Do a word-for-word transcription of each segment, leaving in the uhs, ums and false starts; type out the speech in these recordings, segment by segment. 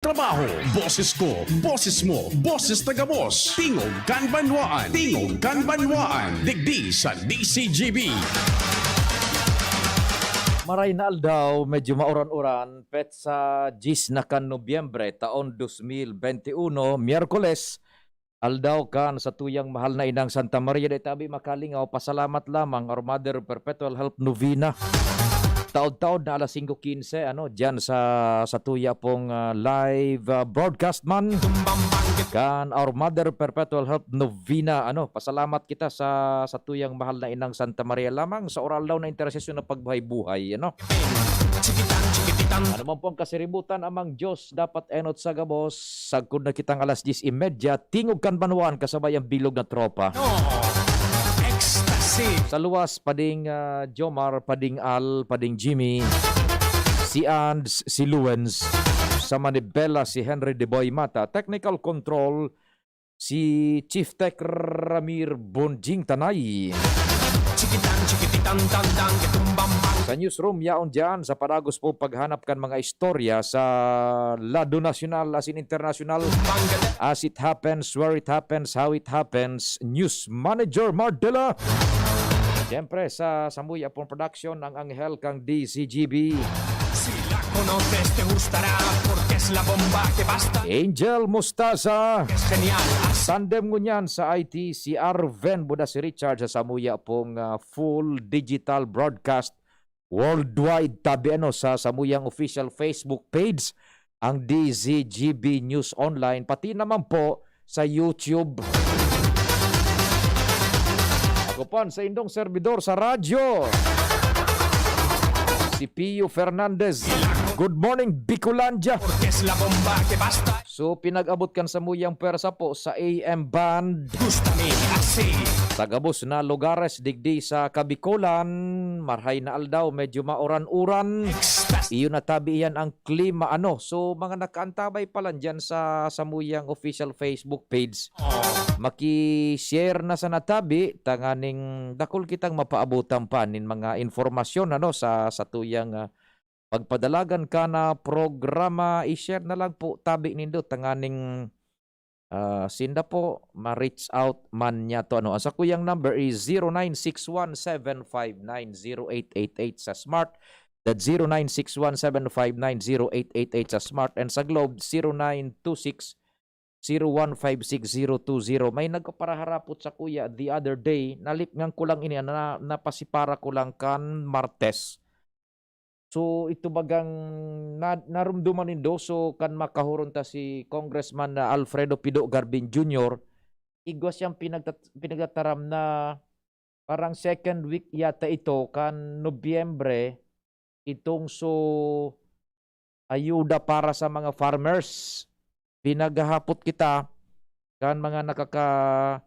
Trabaho, boses ko, boses mo, boses na gabos. Tingog kan Banwaan, Tingog kan Banwaan, digdi sa D C G B. Maray na aldaw, medyo mauran-uran, petsa diyes na kan Nobyembre, taon dos mil bente uno, Miyerkules, aldaw kan satuyang mahal na inang Santa Maria de Tabi Makalingaw, pasalamat lamang, Our Mother Perpetual Help Novena. Taod-taod na alas singko quince, ano, diyan sa, sa tuya pong, ah, live, ah, broadcast man. Kan Our Mother Perpetual Help Novena, ano, pasalamat kita sa, sa tuyang mahal na inang Santa Maria lamang sa oral daw na intersesyon na pagbuhay-buhay, ano. Ano man po ang kasiributan, amang Diyos dapat enot sa gabos. Sagkod na kitang alas diyes y media, Tingog kan Banwaan kasabay ang bilog na tropa. No. Ecstasy. Sa luwas, pading, ah, Jomar, pading Al, pading Jimmy, si Ands, si Luens, sa Manibela, si Henry De Boy Mata, technical control, si Chief Tech Ramir Bonjing Tanay. Chikitan, chikipitan, tandang, kitumbang, bang. Sa newsroom, yaon diyan, sa padagos po paghanap kan mga istorya sa lado nasyonal asin internasyonal. Bang. As it happens, where it happens, how it happens. News Manager Mardela. Siyempre, sa Samuya Pon Production, ang anghel kang D C G B. Si la conoces, te gustará, porque es la bomba que basta. Angel Mostaza. Es genial. Tandem ngunyan sa I T, si Arven Buda, si Richard sa Samuya pong, ah, full digital broadcast worldwide. Tabi, ano, sa samuyang official Facebook page, ang D Z G B News Online, pati naman po sa YouTube. Ako po, sa indong servidor sa radyo, si Pio Fernandez. Good morning, Bicolandia. Porque es la bomba que basta. So, pinag-abot kan samuyang pwersa po sa A M band. Gusta mi así. Sa gabos na lugares digdi sa Kabikolan, marhay na aldaw, medyo mauran-uran. Ecstasy. Iyo na tabi iyan ang klima, ano. So, mga nakaantabay pa lang dyan sa samuyang official Facebook page, maki-share na sana tabi, tanganing dakul kitang mapaabotan pa nin mga informasyon, ano, sa, sa tuyang, ah, pagpadalagan ka na programa. I-share na lang po tabi nindo tanganing, ah, sinda po ma-reach out man niya to. Ano, ang sakuyang number is zero nine six one seven five nine zero eight eight eight sa Smart. That's zero nine six one seven five nine zero eight eight eight sa Smart, and sa Globe, zero nine two six zero one five six zero two zero. May nagpaparaharapot sa kuya the other day, nalipngan ko lang ini, na, napasipara ko lang kan Martes. So, ito bagang na, narumduman nindo, so, kan makahuron ta si Congressman na Alfredo Pido Garbin Junior, igwa siyang pinagtat-, pinagtataram na parang second week yata ito kan Nobyembre, itong so ayuda para sa mga farmers. Pinaghahapot kita kan mga nakaka-,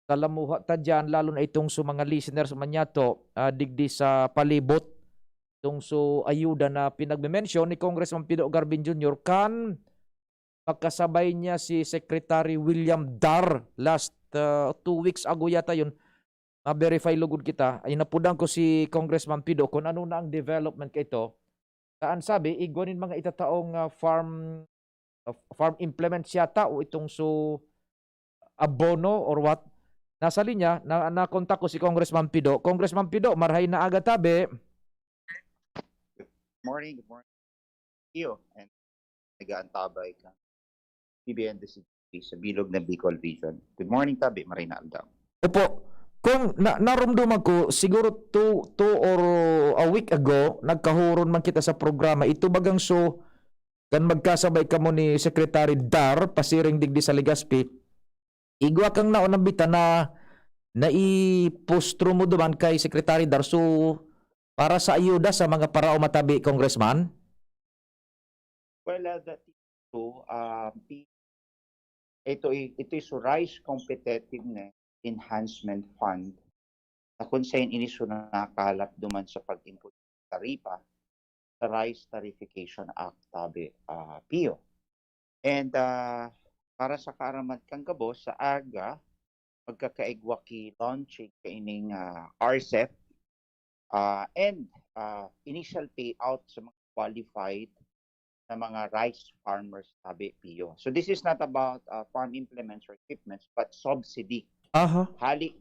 kalamuha ta diyan, lalo na itong sa mga listeners man yato, ah, digdi sa palibot, itong so ayuda na pinagme-mention ni Congressman Pido Garbin Junior kan makasabay niya si Secretary William Dar last, ah, two weeks ago yata yun. Ma-verify lugod kita. Ay, napudan ko si Congressman Pido kung ano na ang development kaito. Saan sabi, igwa nin mga itataong, ah, farm, ah, farm implements yata o itong so abono or what. Nasa linya, na, nakontak ko si Congressman Pido. Congressman Pido, marhay na aga tabi. Morning, good morning. Iyo, and nag-aantabay ka. B B N D C sa bilog na Bicol Region. Good morning, tabi. Maray na aldaw. Opo. Kung na, narumduman ko, siguro two, two or a week ago, nagkahuron man kita sa programa. Ito bagang so, kan magkasabay kamo ni Secretary Dar, pasiring digdi sa Legazpi, igwa kang naunang bita na naipostro mo duman kay Secretary Dar. So, para sa ayuda sa mga paraoma tabi, Congressman? Well, uh, that is true. Um, i- ito, i- ito is Rice Competitiveness Enhancement Fund na kung saan ini so nakalap duman sa pag-impose ng taripa sa Rice Tariffication Act, tabi, ah, Pio. And ah, para sa kaaraman kang gabos, sa aga, magkakaigwa ki launching kaining ah, R C E P, ah, and ah, initial payout sa mga qualified sa mga rice farmers, tabi, Pio. So this is not about uh, farm implements or equipments, but subsidy. Aha. Hali,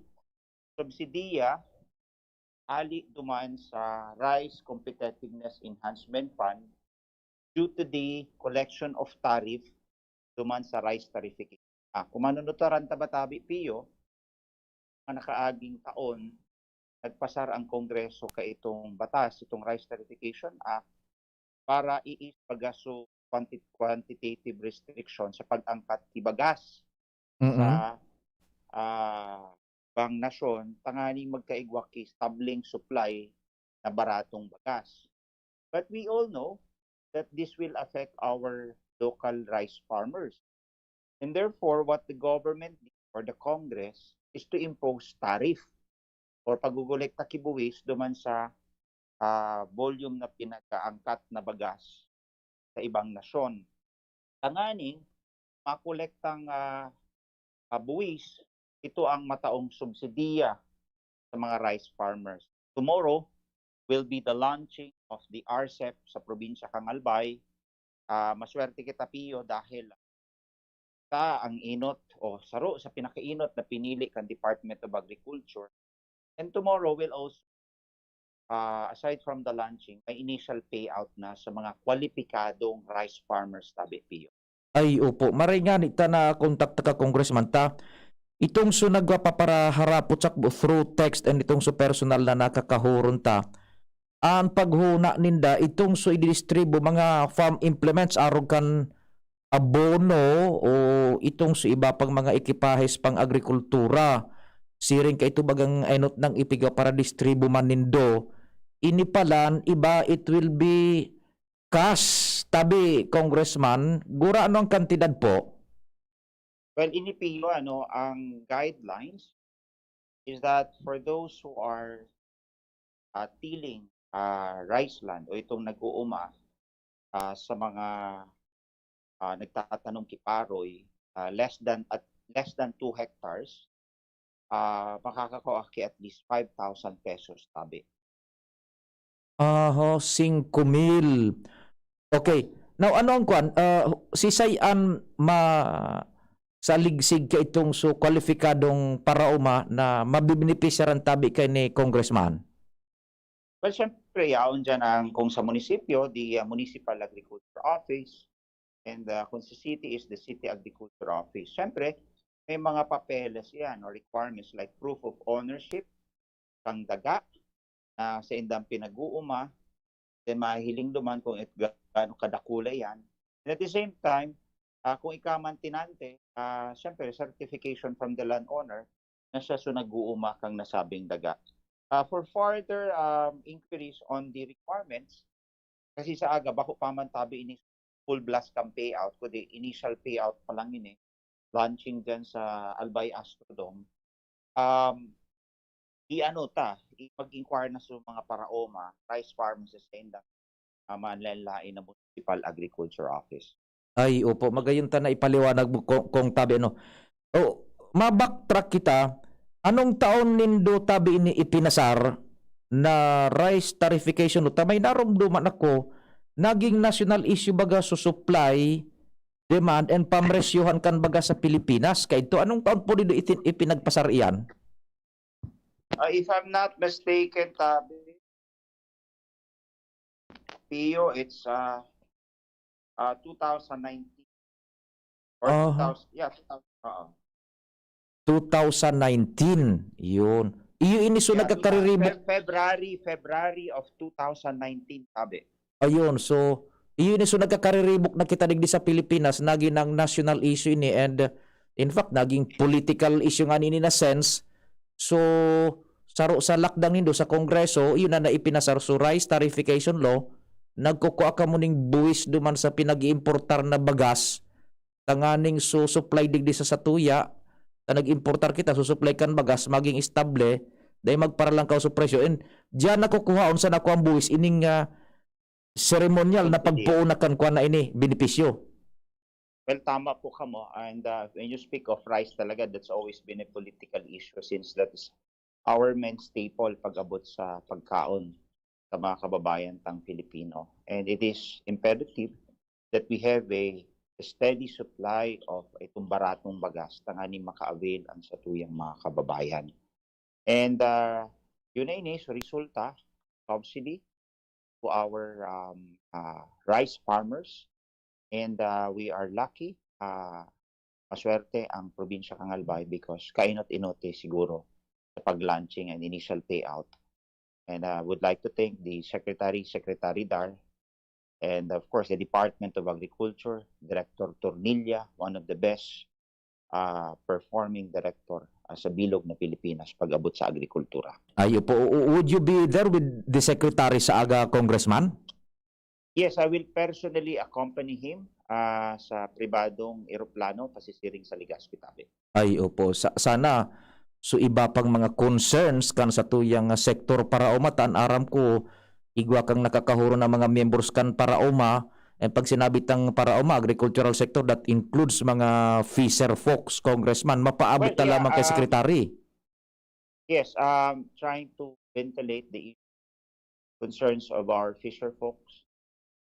subsidiya, hali duman sa Rice Competitiveness Enhancement Fund due to the collection of tariff duman sa rice tarification. Ah, kung manunutaran ta ba, tabi, Pio, mga nakaaging taon, nagpasar ang Kongreso ka itong batas, itong Rice Tarification Act, para iis baga so quanti- quantitative restriction sa pag-angkat ki bagas Mm-mm. sa ah, bang nasyon tanganing magkaigwa ki stabling supply na baratong bagas. But we all know that this will affect our local rice farmers. And therefore, what the government or the Congress is to impose tariff or pagugulekta ki buwis duman sa ah, volume na pinag-aangkat na bagas sa ibang nasyon. Tanganing makolektang ah, ah, buwis, ito ang mataong subsidiya sa mga rice farmers. Tomorrow will be the launching of the R C E P sa probinsya kan Albay. Ah, maswerte kita, Pio, dahil ta ang enot o saro sa pinakaenot na pinili kan Department of Agriculture. And tomorrow will also, ah, aside from the launching, may initial payout na sa mga kwalipikadong rice farmers, tabi, Pio. Ay, opo. Maray ngani ta nakontakta ka, Congressman, ta itong so nagpaparaharapot sakbo through text and itong so personal na nakakahuron ta. Ang paghuna ninda, itong so ididistribu mga farm implements arog kan abono o itong so iba pang mga ekipahes pang agrikultura. Siring ka ito bagang enot nang ipigwa para distribu man nindo. Ini palan, iba, it will be cash, tabi, Congressman. Gura ano ang kantidad po? Well, ini, Pio, ano, ang guidelines is that for those who are uh, tilling uh, rice land o itong nag-uuma uh, sa mga uh, nagtatanom ki paroy, uh, less than at less than two hectares, uh, makakakua ki at least five thousand pesos, tabi. Aha, singko mil. Okay. Now, ano ang kwan? Ah, sisay an ma saligsig ka itong so kwalipikadong paraoma na mabebenepisyaran tabi kay ni Congressman? Well, syempre, yaon dyan ang kung sa munisipyo, the uh, Municipal Agriculture Office, and uh, kung sa city is the City Agriculture Office. Syempre, may mga papeles yan or requirements like proof of ownership, kang daga na sa indang pinag-uuma, then mahihiling duman kung it, gaano kadakula yan. And at the same time, uh, kung ikaw man tinante, uh, syempre, certification from the landowner na siya so nag-uuma kang nasabing daga. Uh, for further um, inquiries on the requirements, kasi sa aga, bako pa man tabi ini full blast kang payout, kundi initial payout pa lang ini, launching dyan sa Albay Astrodome. Um, i-ano ta, i- mag-inquire na sa mga paraoma, rice farmers sa indang uh, manlain-lain na municipal agriculture office. Ay, opo. Magayon ta na ipaliwanag mo kung, kung tabi ano. O, ma-backtrack kita. Anong taon nindo tabi ini ipinasar na rice tarification? Uta, may narumduman ako, naging national issue baga so supply, demand, and pamresyohan kan baga sa Pilipinas. Kaidto, anong taon po nindo itin, ipinagpasar iyan? Uh, if I'm not mistaken, tabi, Pio, it's uh, uh, two thousand nineteen. Or Aha. two thousand, yeah, two thousand, oo. two thousand nineteen. Yun. Iyo ini so Yeah, nagkakariribok. Fe- February, February of two thousand nineteen, tabi. Ayun, so iyo ini so nagkakariribok na kita digdi sa Pilipinas, naging ang national issue ini, and uh, in fact naging political issue nga ini in a sense. So saro sa lakdang nindo sa Kongreso, iyo na naipinasar, so rice tarification law, nagkukua kamo ning buwis duman sa pinag-iimportar na bagas tanganing so supply digdi sa satuya, ta nag-importar kita, so supply kan bagas maging estable, dai magparalangkaw so presyo. And diyan nakukuhaon sa nakuha ang buwis ining ah, seremonyal na Subsidy. Pagpuunakan kwa na ini benepisyo. Well, tama po kamo. And uh, when you speak of rice talaga, that's always been a political issue since that is our main staple pag-abot sa pagkaon sa mga kababayan tang Pilipino. And it is imperative that we have a steady supply of itong baratong bagas tanganing maka-avail ang satuyang mga kababayan. And, ah, yun na ini, so resulta, subsidy to our, um, ah, rice farmers. And, ah, we are lucky, ah, maswerte ang probinsya kan Albay because kainot-inote siguro sa pag-launching and initial payout. And I would like to thank the Secretary, Secretary Dar, and of course the Department of Agriculture, Director Tornilla, one of the best, ah, performing director, ah, sa bilog na Pilipinas pag-abot sa agrikultura. Ayo po. Would you be there with the secretary sa aga, Congressman? Yes, I will personally accompany him, ah, sa pribadong eroplano pasisiring sa Legazpi, Tabe. Ay, opo. Sa, sana, so iba pang mga concerns kan satuyang, ah, sektor Paraoma, ta an aram ko, igwa kang nakakahuro na mga miyembros kan Paraoma, and pag sinabi tang Paraoma, agricultural sector, that includes mga fisher folks, Congressman, mapaabot Well, ta yeah, lamang kay um, Secretary. Yes, um, trying to ventilate the concerns of our fisher folks,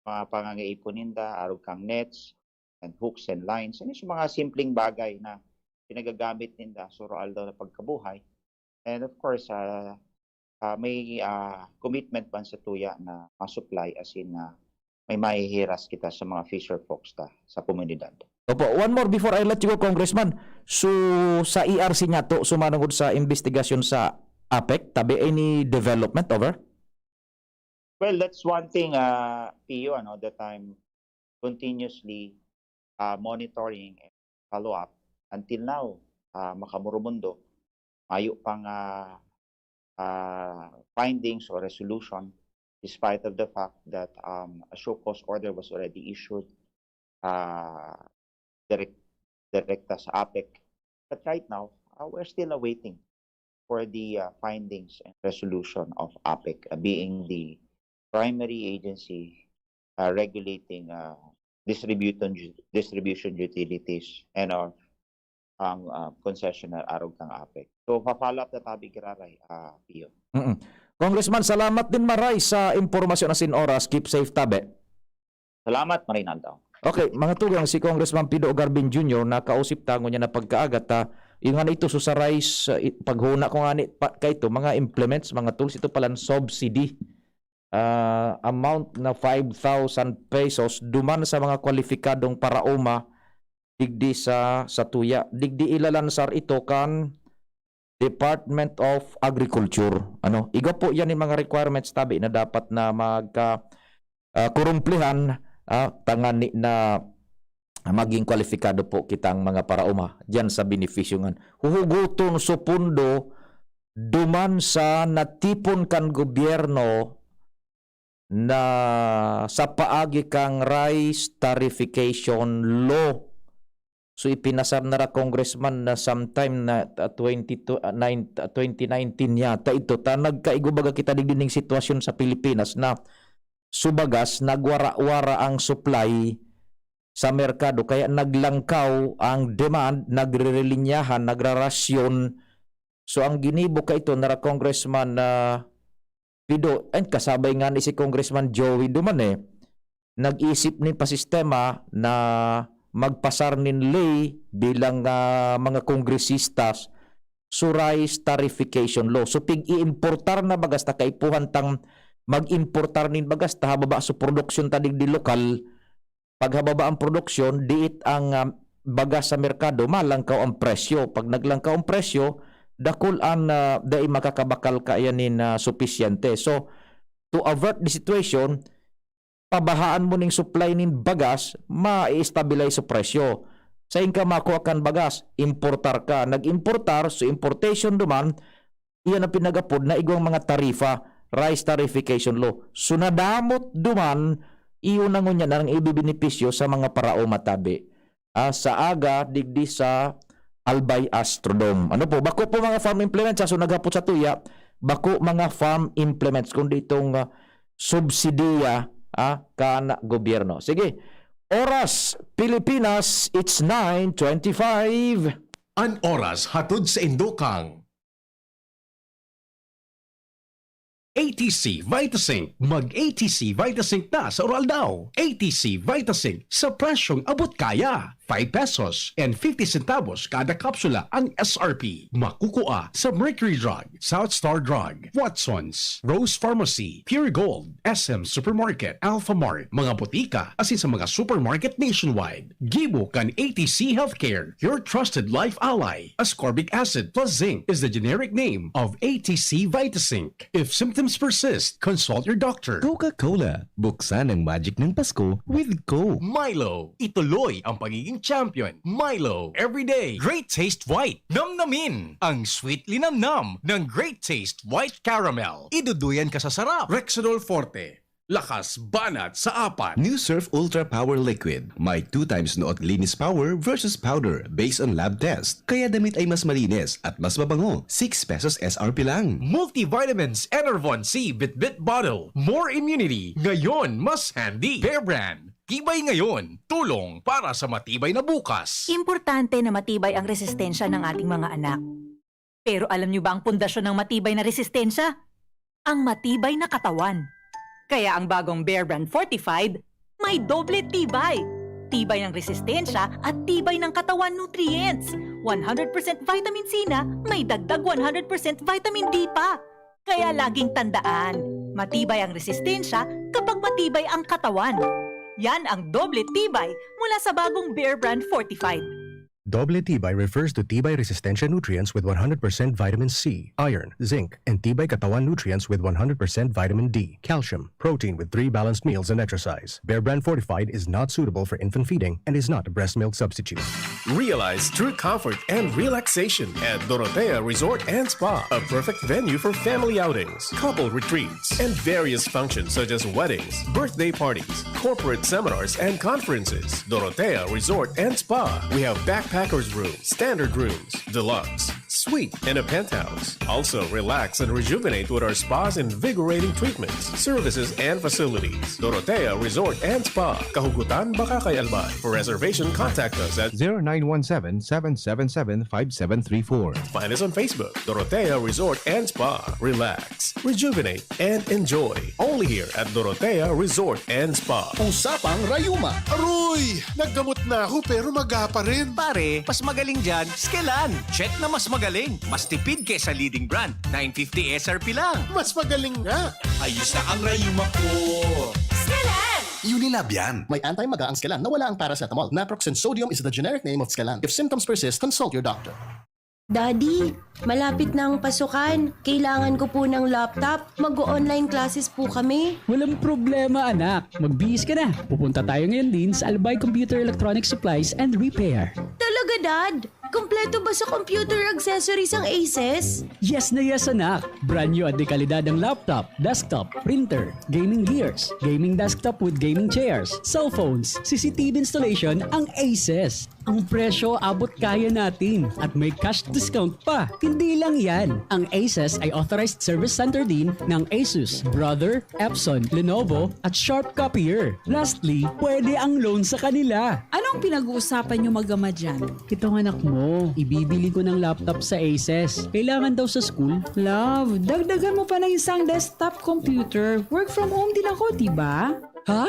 mga pangangaipon ninda, arog kang nets and hooks and lines. Ano yung mga simpleng bagay na pinagagamit ninda sa araw-araw na pagkabuhay. And of course, ah, ah, may, ah, commitment man sa tuya na ma-supply, as in, ah, may mahihiras kita sa mga fisher folks ta sa komunidad. Opo, one more before I let you go, Congressman. So, sa E R C niya to, sumanungod sa investigasyon sa APEC, tabi, any development over? Well, that's one thing, uh, Pio, ano, that I'm continuously, uh, monitoring and follow up. Until now, uh, Makamoromundo, mayo pang, uh, uh, findings or resolution, despite of the fact that, um, a show cause order was already issued, uh, direct, direkta sa APEC. But right now, uh, we're still awaiting for the, uh, findings and resolution of APEC, uh, being the primary agency, uh, regulating, uh, distribution, distribution utilities and our, ang, uh, concessionaire arog kang APEC. So, pa-follow up na tabi giraray, uh, Pio. Mm-mm. Congressman, salamat din maray sa impormasyon asin oras. Keep safe, tabi. Salamat, Marinaldo. Okay, mga tugang, si Congressman Pido Garbin Junior nakausip ta ngunyan na pagkaaga ta, yung nga ito, so sa rice, uh, i- paghuna ko nga ni, pa, kaito, mga implements, mga tools, ito palang subsidy. Ah, amount na five thousand pesos duman sa mga kwalifikadong paraoma digdi sa, sa tuya. Digdi ilalansar ito kan Department of Agriculture. Ano, iga po yan yung mga requirements tabi na dapat na magka, ah, kurumplihan, ah, tangani na maging kwalipikado po kitang mga paraoma diyan sa benepisyo ngan. Huhuguton so pondo duman sa natipon kan gobyerno na sa paagi kang rice tariffication law. So, ipinasar na ra, Congressman, na sometime na, ah, twenty to, ah, nine, ah, twenty nineteen yata ito. Ta nagkaigo baga kita digdi ning sitwasyon sa Pilipinas na subagas nagwara-wara ang supply sa merkado, kaya naglangkaw ang demand, nagrerelinyahan, nagrarasyon. So, ang ginibo kaito nara Congressman, ah, Pido, and kasabay nga ni si Congressman Joey duman eh, nag-isip nin pasistema na magpasar nin ley bilang, ah, mga kongresistas, so rice tariffication law. So, pig-iimportar na bagas ta kaipuhan tang mag-importar nin bagas ta hababa so produksyon ta digdi lokal, paghababa ang produksyon, diit ang, ah, bagas sa merkado, malangkaw ang presyo. Pag naglangkaw ang presyo, dakul an, ah, dai makakabakal kaya nin, ah, supisyente. So, to avert the situation, pabahaan mo ning supply nin bagas, ma-stabilize so presyo. Sain ka makua kan bagas, importar ka. Nag-importar, so importation duman, iyan ang pinagapod na igwang mga tarifa, rice tariffication law. So nadamot duman, iyo na ngunyan ang ibibenepisyo sa mga paraoma tabi. Ah, sa aga, digdi sa Albay Astrodome. Ano po? Bako po mga farm implements, sa so naghapot sa tuya, bako mga farm implements, kundi itong, ah, subsidiya, ah, kan gobyerno. Sige, oras, Pilipinas, it's nine twenty-five. An oras hatod sa indokang. A T C Vitazinc. Mag-A T C Vitazinc na sa Uraldaw. A T C Vitazinc sa presyong abot kaya. Five pesos and fifty centavos kada kapsula ang S R P. Makukua sa Mercury Drug, South Star Drug, Watsons, Rose Pharmacy, Pure Gold, S M Supermarket, Alpha Mart, mga botika, asin sa mga supermarket nationwide. Gibo kan A T C Healthcare, your trusted life ally. Ascorbic acid plus zinc is the generic name of A T C Vitazinc. If symptoms persist, consult your doctor. Coca-Cola, buksan ang magic ng Pasko with Coke. Milo, ituloy ang pagiging champion. Milo, everyday, great taste white. Namnamin ang sweet linamnam ng Great Taste White Caramel. Iduduyan ka sa sarap. Rexidol Forte, lakas banat sa apat. New Surf Ultra Power Liquid. May two times noot linis power versus powder based on lab test. Kaya damit ay mas malinis at mas mabango. Six pesos S R P lang. Multivitamins Enervon C Bitbit Bottle. More immunity. Ngayon, mas handy. Bear Brand. Tibay ngayon. Tulong para sa matibay na bukas. Importante na matibay ang resistensya ng ating mga anak. Pero alam niyo ba ang pundasyon ng matibay na resistensya? Ang matibay na katawan. Kaya ang bagong Bear Brand Fortified may doble tibay. Tibay ng resistensya at tibay ng katawan nutrients. One hundred percent vitamin C na may dagdag one hundred percent vitamin D pa. Kaya laging tandaan, matibay ang resistensya kapag matibay ang katawan. Yan ang doble tibay mula sa bagong Bear Brand Fortified. Doble tibay refers to tibay resistensya nutrients with one hundred percent vitamin C, iron, zinc, and tibay katawan nutrients with one hundred percent vitamin D, calcium, protein with three balanced meals and exercise. Bear Brand Fortified is not suitable for infant feeding and is not a breast milk substitute. Realize true comfort and relaxation at Dorotea Resort and Spa, a perfect venue for family outings, couple retreats, and various functions such as weddings, birthday parties, corporate seminars, and conferences. Dorotea Resort and Spa. We have backpackers room, standard rooms, deluxe, suite, and a penthouse. Also, relax and rejuvenate with our spa's invigorating treatments, services, and facilities. Dorotea Resort and Spa, Kahugutan, Bacacay, Albay. For reservation, contact us at zero nine one seven, seven seven seven, five seven three four. Find us on Facebook, Dorotea Resort and Spa. Relax, rejuvenate, and enjoy. Only here at Dorotea Resort and Spa. Usapang Rayuma. Aroy! Naggamot na ako pero maga pa rin. Pare, mas magaling dyan, Skelan. Check na mas magaling. Mas tipid kesa leading brand. Nine fifty S R P lang. Mas magaling nga. Ayos na ang rayuma ko. Skelan! Unilab yan. May anti-maga ang Skelan na wala ang paracetamol. Naproxen sodium is the generic name of Skelan. If symptoms persist, consult your doctor. Daddy, malapit na ang pasukan. Kailangan ko po ng laptop. Mag-o-online classes po kami. Walang problema, anak. Magbihis ka na. Pupunta tayo ngayon din sa Albay Computer Electronic Supplies and Repair. Talaga, Dad? Kompleto ba sa computer accessories ang Aces? Yes na yes, anak. Brand new at dekalidad ang laptop, desktop, printer, gaming gears, gaming desktop with gaming chairs, cellphones, C C T V installation ang Aces. Ang presyo abot kaya natin at may cash discount pa. Hindi lang yan, ang Aces ay authorized service center din ng Asus, Brother, Epson, Lenovo, at Sharp Copier. Lastly, pwede ang loan sa kanila. Anong pinag-uusapan niyo mag-ama dyan? Itong anak mo, ibibili ko ng laptop sa Aces. Kailangan daw sa school. Love, dagdagan mo pa ng isang desktop computer. Work from home din ako, di ba? Ha?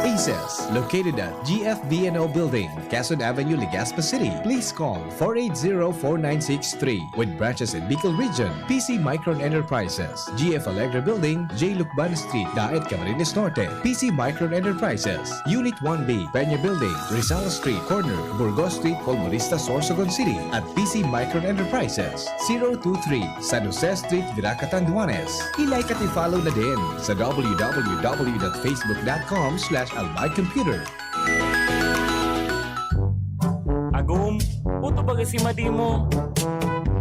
Aces, located at G F V N O Building, Quezon Avenue, Legazpi City. Please call four eight zero, four nine six three. With branches in Bicol Region, P C Micron Enterprises, G F Alegre Building, J Lucban Street, Daet, Camarines Norte, P C Micron Enterprises, Unit one B, Peña Building, Rizal Street, corner, Burgos Street, Polvorista, Sorsogon City, at P C Micron Enterprises, zero two three, San Jose Street, Virac, Catanduanes. I-like at i-follow na din sa w w w dot facebook dot com slash albay computer. Agom, puto baga si Madi mo.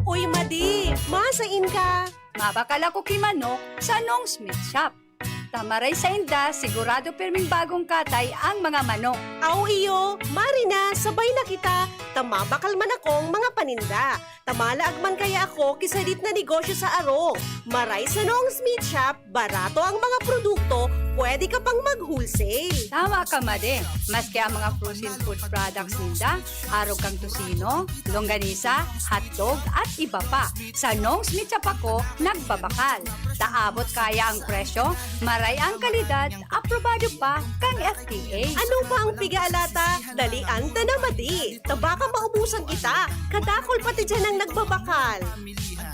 Uy, Madi! Masain ka? Mabakal ako ki manok sa Nong Smith Shop. Ta maray sainda, sigurado pirming bagong katay ang mga manok. Aw iyo, mari na, sabay na kita, ta mabakal man akong mga paninda. Malaag man kaya ako ki sadit na negosyo sa arog. Maray sa Nong's Meat Shop, barato ang mga produkto, pwede ka pang mag-wholesale. Tama ka, Made. Maski ang mga frozen food products ninda, arog kan tocino, longganisa, hotdog, at iba pa. Sa Nong's Meat Shop ako nagbabakal. Ta abot kaya ang presyo, maray ang kalidad, aprobado pa kan F D A. Ano pa ang piga-alata? Dalian ta na, Made. Ta baka maubusan kita. Kadakul pati diyan ang nagbabakal.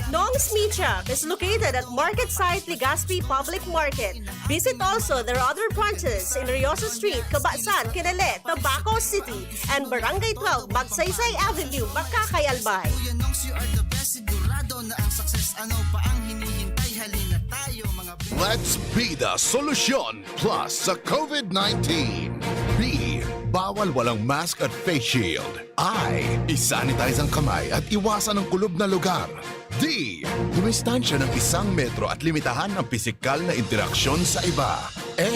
Nong's Meat Shop is located at Market Site Legazpi Public Market. Visit also their other branches in Riosa Street, Cabasan, Kinele, Tabaco City, and Barangay twelve, Magsaysay Avenue, Makakay, Albay. Kuya Nongs, you are the best. Sigurado na ang success. Ano pa ang hinihintay? Halina tayo, mga Let's be the solution plus sa COVID nineteen. B, bawal walang mask at face shield. I, isanitize ang kamay at iwasan ang kulob na lugar. D, dumistansya ng isang metro at limitahan ang pisikal na interaksyon sa iba. A,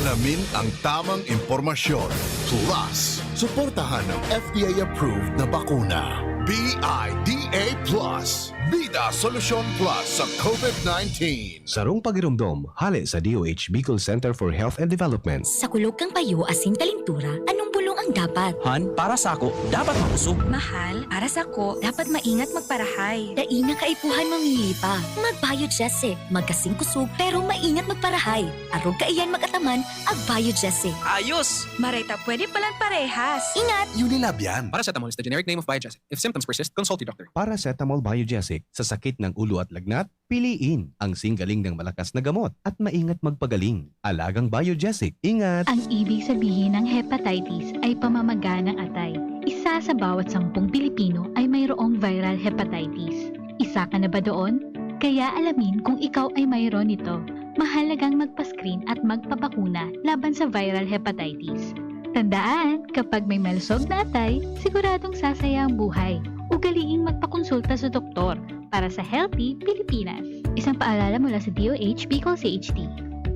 alamin ang tamang impormasyon. Plus, suportahan ang F D A-approved na bakuna. B I D A plus. Bida Solusyon Plus sa COVID nineteen. Sarong pagiromdom, hale sa D O H Bicol Center for Health and Development. Sa kulog kan payo asin kalintura, anong bulong ang dapat? Han, para sako, dapat makusog. Mahal, para sako, dapat maingat magparahay. Dai na kaipuhan mamili pa. Mag-Biogesic. Magkasing kusog, pero maingat magparahay. Arog kaiyan mag-ataman, ag-Biogesic. Ayos! Maray ta pwede palan parehas. Ingat! Unilab yan. Paracetamol is the generic name of Biogesic. If symptoms persist, consult your doctor. Paracetamol Biogesic. Sa sakit ng ulo at lagnat, piliin ang singgaling ng malakas na gamot at maingat magpagaling. Alagang Biogesic. Ingat! Ang ibig sabihin ng hepatitis ay pamamaga ng atay. Isa sa bawat sampung Pilipino ay mayroong viral hepatitis. Isa ka na ba doon? Kaya alamin kung ikaw ay mayroon nito. Mahalagang magpa-screen at magpabakuna laban sa viral hepatitis. Tandaan, kapag may malusog na atay, siguradong sasaya ang buhay. Ugaliing magpakonsulta sa doktor para sa Healthy Pilipinas. Isang paalala mula sa D O H Bicol C H D.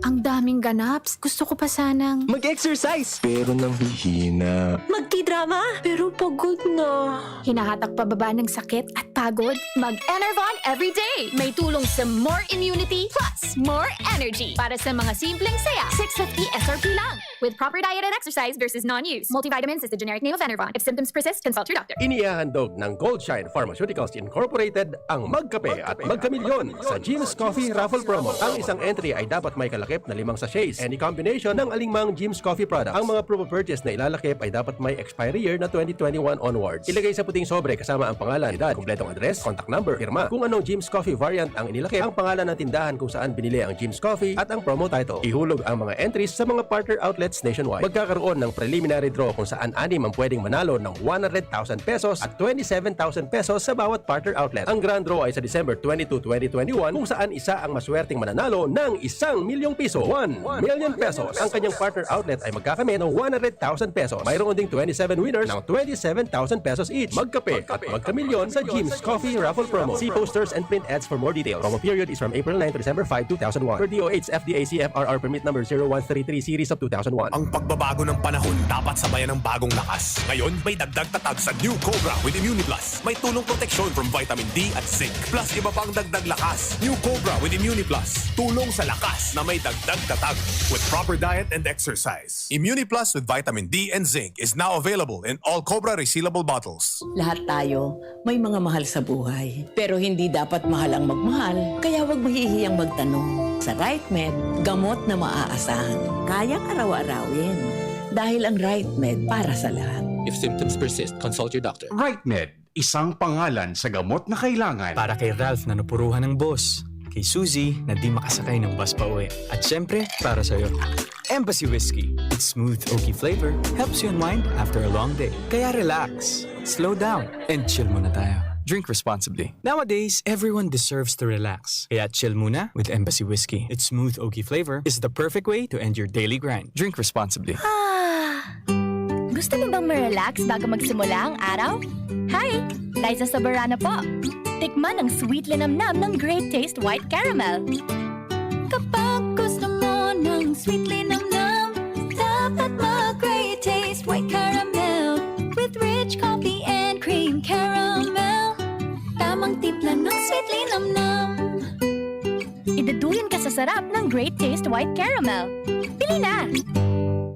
Ang daming ganaps. Gusto ko pa sanang mag-exercise. Pero nanghihina. Magtidrama. Pero pagod na. Hinahatak pababa ng sakit at pagod. Mag-Enervon everyday. May tulong sa more immunity plus more energy. Para sa mga simpleng saya, six fifty S R P lang. With proper diet and exercise versus non-use. Multivitamins is the generic name of Enervon. If symptoms persist, consult your doctor. Inihahandog ng Goldshine Pharmaceuticals Incorporated ang Magkape at Magkamilyon sa Jim's Coffee Raffle Promo. Ang isang entry ay dapat may kalakip na limang sachets. Any combination ng alingmang Jim's Coffee product. Ang mga proof of purchase na ilalakip ay dapat may expiry year na twenty twenty-one onwards. Ilagay sa puting sobre kasama ang pangalan, edad, kumpletong address, contact number, pirma. Kung anong Jim's Coffee variant ang inilakip, ang pangalan ng tindahan kung saan binili ang Jim's Coffee at ang promo title. Ihulog ang mga entries sa mga partner outlets nationwide. Magkakaroon ng preliminary draw kung saan anim ang pwedeng manalo ng one hundred thousand pesos at twenty-seven thousand pesos sa bawat partner outlet. Ang grand draw ay sa December twenty-two, twenty twenty-one, kung saan isa ang maswerteng mananalo ng isang milyong piso, one million pesos. Ang kanyang partner outlet ay magkakamit ng one hundred thousand pesos. Mayroon ding twenty-seven winners ng twenty-seven thousand pesos each. Magkape at magkamilyon sa Jim's Coffee Raffle Promo. See posters and print ads for more details. Promo period is from April nine to December five, two thousand one. Per D O H F D A C F R R permit number zero one three three series of two thousand one. Ang pagbabago ng panahon dapat sabayan ng bagong lakas. Ngayon, may dagdag tatag sa New Cobra with Immuniplus. May tulong proteksyon from vitamin D at zinc. Plus, iba pang dagdag lakas. New Cobra with Immuniplus. Tulong sa lakas na may dagdag tatag. With proper diet and exercise. Immuniplus with vitamin D and zinc is now available in all Cobra resealable bottles. Lahat tayo may mga mahal sa buhay. Pero hindi dapat mahal ang magmahal, kaya huwag mahihiyang magtanong. Sa RightMed, gamot na maaasahan. Kayang araw-arawin. Dahil ang RightMed para sa lahat. If symptoms persist, consult your doctor. RightMed, isang pangalan sa gamot na kailangan. Para kay Ralph na napuruhan ng boss. Kay Suzy na di makasakay ng bus pa uwi. At syempre, para sa'yo. Embassy Whiskey. Its smooth, oaky flavor helps you unwind after a long day. Kaya relax, slow down, and chill muna tayo. Drink responsibly. Nowadays, everyone deserves to relax. Kaya chill muna with Embassy Whiskey. Its smooth, oaky flavor is the perfect way to end your daily grind. Drink responsibly. Gusto mo bang ma-relax bago magsimula ang araw? Hi! Liza Soberano po. Tikman ang sweet linamnam ng Great Taste White Caramel. Kapag gusto mo ng sweet linamnam, dapat mag-Great Taste White Caramel with rich coffee and cream caramel. sa sarap ng Great Taste White Caramel. Bili na!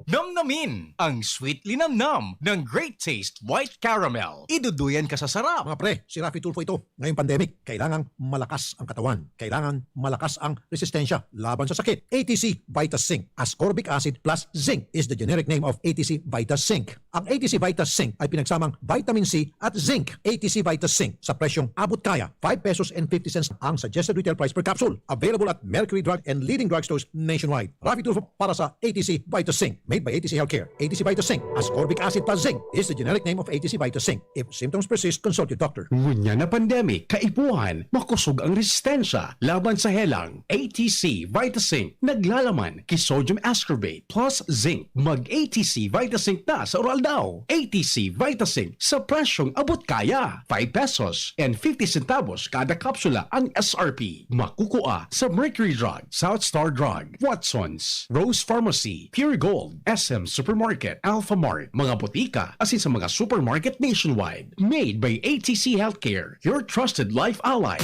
Namnamin ang sweet linamnam ng Great Taste White Caramel. Iduduyan ka sa sarap. Mga pre, si Raffy Tulfo ito. Ngayong pandemic, kailangang malakas ang katawan. Kailangan malakas ang resistensya laban sa sakit. A T C Vita Zinc, ascorbic acid plus zinc is the generic name of A T C Vita Zinc. Ang A T C Vita Zinc ay pinagsamang vitamin C at zinc. A T C Vita Zinc sa presyong abot kaya, five pesos and fifty cents ang suggested retail price per capsule. Available at Mercury Drug and leading drugstores nationwide. Raffy Tulfo para sa A T C Vita Zinc. Made by A T C Healthcare. A T C Vita Zinc, ascorbic acid plus zinc, is the generic name of A T C Vita Zinc. If symptoms persist, consult your doctor. Ngunyan na pandemic, kaipuhan, makosog ang resistensya laban sa helang. A T C Vita Zinc, naglalaman ki sodium ascorbate plus zinc. Mag A T C Vita Zinc na sa Oral Daw. A T C Vita Zinc sa presyong abot kaya. Five pesos and fifty centavos kada kapsula ang S R P. Makukua sa Mercury Drug, South Star Drug, Watson's, Rose Pharmacy, Pure Gold, S M Supermarket, Alphamart, mga botika, asin sa mga supermarket nationwide. Made by A T C Healthcare, your trusted life ally.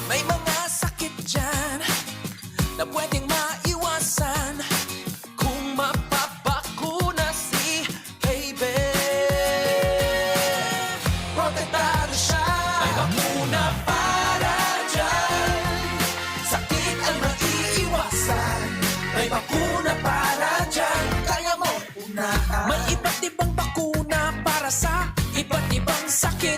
May mga sakit dyan na pwedeng maiwasan kung mapabakuna si baby. Protektado siya. May bakuna para dyan. Sakit ang maiiwasan. May bakuna para dyan. Kaya mo unahan. May iba't ibang bakuna para sa iba't ibang sakit.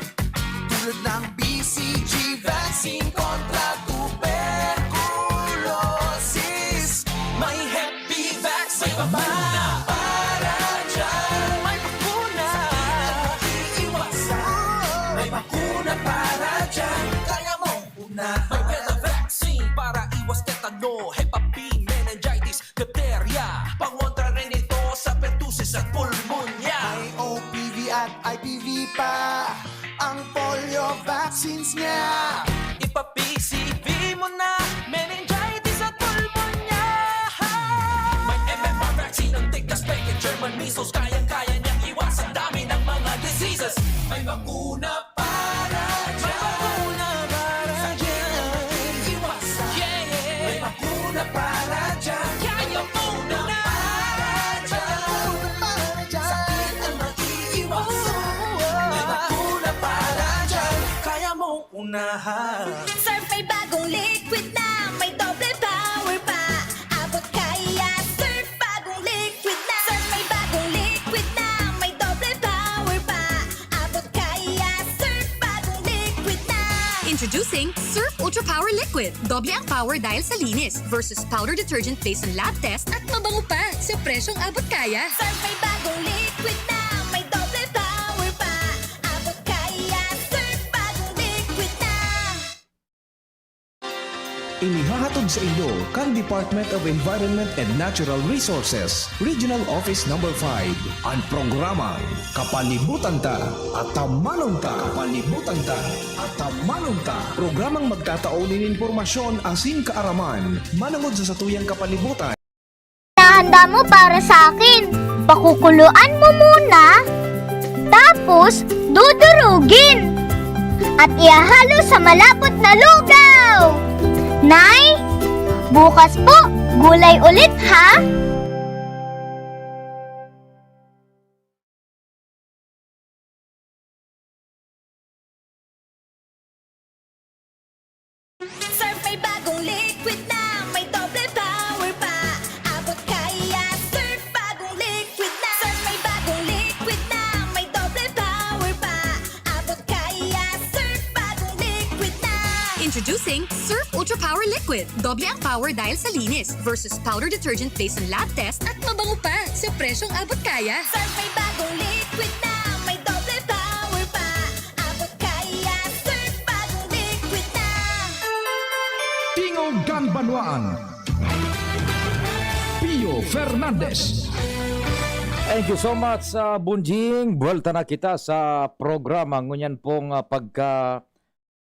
Tulad ng B C G vaccine kontra tuberculosis. May Hep B vaccine. May bakuna para dyan. May bakuna. Sakit ang maiiwasan. May bakuna para dyan. Kaya mong unahan. May Beta vaccine para iwas tetano, Hep B, meningitis, diptheria. Pangontra rin ito sa pertussis at pulmonya. May O P V at I P V pa ang polio vaccines niya. Ipa-P C V mo na, meningitis at pulmonya. May M M R vaccine, ang tigkas, dengue, German measles, kayang-kaya niyang iwasan dami ng mga diseases. May bakuna para dyan. May bakuna para dyan. Sakit ang maiiwasan. Yeah, yeah. May bakuna para dyan. Kaya mo na. May bakuna para dyan. May bakuna para dyan. Sakit ang maiiwasan. Oh, oh, oh. May bakuna para dyan. Kaya mong unahan. Surf may bagong liquid na, may doble power pa. Abot kaya, Surf bagong liquid na. Surf may bagong liquid na, may doble power pa. Abot kaya, Surf bagong liquid na. Introducing Surf Ultra Power Liquid. Doble ang power dahil sa linis versus powder detergent based on lab test at mabango pa sa presyong abot kaya. Surf may bagong liquid na, may doble power pa. Abot kaya, Surf bagong liquid na. Inihahatod sa inyo kan Department of Environment and Natural Resources, Regional Office Number five, an programang Kapalibutan Ta, Atamanon Ta. Kapalibutan Ta, Atamanon Ta. Programang magtatao nin impormasyon asin kaaraman manongod sa satuyang kapalibutan. Nahanda mo para sa akin. Pakukuluan mo muna, tapos dudurugin at ihahalo sa malapot na lugaw. Nay, bukas po, gulay ulit ha! Surf may bagong liquid na, may doble power pa. Abot kaya, Surf bagong liquid na. Surf may bagong liquid na, may doble power pa. Abot kaya, Surf bagong liquid na. Introducing Surf Ultra Power Liquid. Doble ang power dahil sa linis versus powder detergent based on lab test at mabango pa sa presyong abot kaya. Surf may bagong liquid na, may doble power pa. Abot kaya, Surf bagong liquid na. Tingog kan Banwaan, Pio Fernandez. Thank you so much, ah, Bunjing. Buwelta na kita sa programa. Ngunyan pong, ah, pagka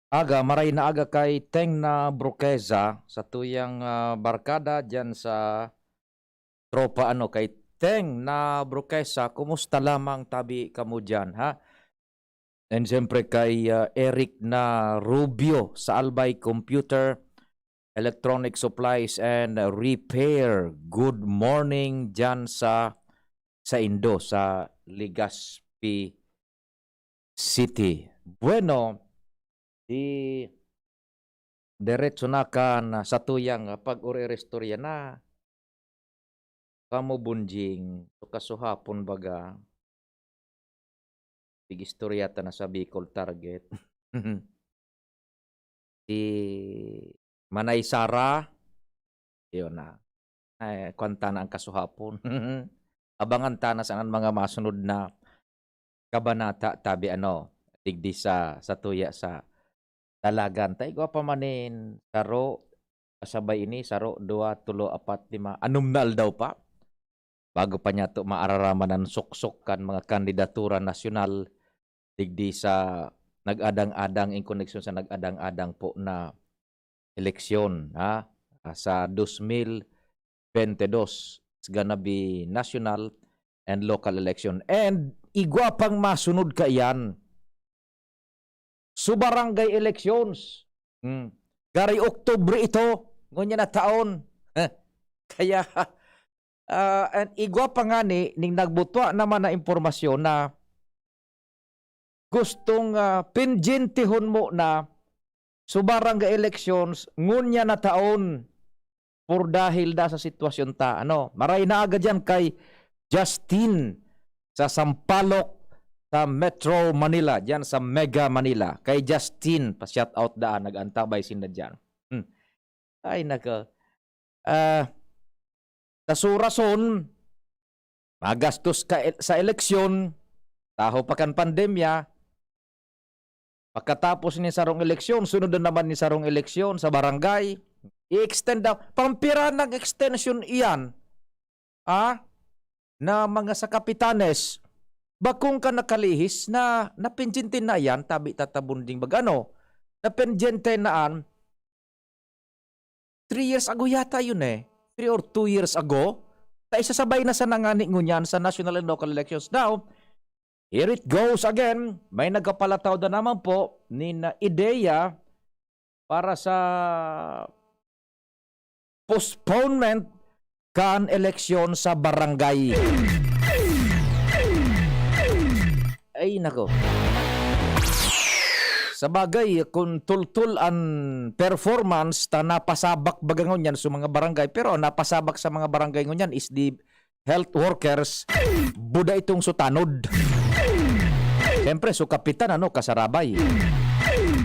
aga, maray na aga kay Teng na Broqueza, sa tuyang, ah, barkada dyan sa tropa, ano, kay Teng na Broqueza. Kumusta lamang tabi kamo dyan, ha? And siyempre kay, ah, Eric na Rubio sa Albay Computer. Electronic Supplies and Repair. Good morning diyan sa, sa Indo, sa Legazpi City. Bueno, di diretso na kan satuyang pag-uri-istorya na. Kamo, Bunjing, so kasuhapon baga, tig-istorya ta na sa Bicol Target. Si Manay Sara, yun na. Ay, kwan ta na ang kasuhapon. Abangan ta na sa mga masunod na kabanata, tabi ano, digdi sa, sa tuya sa dalagan. Ta igwa pa man nin saro, kasabay ini, saro, dua, tulo, apat, lima, anom na aldaw pa. Bago pa niya to maararaman ang suksok kan mga kandidatura nasyonal, digdi sa nag-adang-adang, in koneksyon sa nag-adang-adang po na eleksyon, ha? Ah, sa dos mil bente dos, it's gonna be national and local election. And igwa pang masunod kaiyan. So, barangay elections. Hmm. Gari Oktubre ito, ngunyan na taon. Kaya, ah, and igwa pa ngani, ning nagbutwa naman na impormasyon na gustong, ah, pendyentehon mo na so barangay elections ngunyan na taon por dahil da sa sitwasyon ta. Ano, maray na aga diyan kay Justin sa Sampaloc, sa Metro Manila, diyan sa Mega Manila. Kay Justin, pa-shout out daan, nag-antabay sinda diyan. Hmm. Ay, nako. Ah, sa surason, magastos ka el-, sa eleksyon, taho pa kan pandemya, pagkatapos ni sarong eleksyon, sunod na naman ni sarong eleksyon sa barangay, i-extend daw. Pampira ng extension iyan, ah, na mga sa kapitanes, bakong ka nakalihis na napendyente na yan, tabi tatabunding bagano, napendyente na an, three years ago yata yun eh. Three or two years ago. Ta isasabay na sana ngani ngunyan sa national and local elections. Now, here it goes again. May nagkapalataw na naman po ni na ideya para sa postponement kan eleksyon sa barangay. Ay, nako. Sa bagay, kung tultul an performance, ta napasabak baga ngunyan sa mga barangay, pero napasabak sa mga barangay ngunyan is the health workers, buda itong sutanod. Siyempre, so kapitan, ano, kasarabay.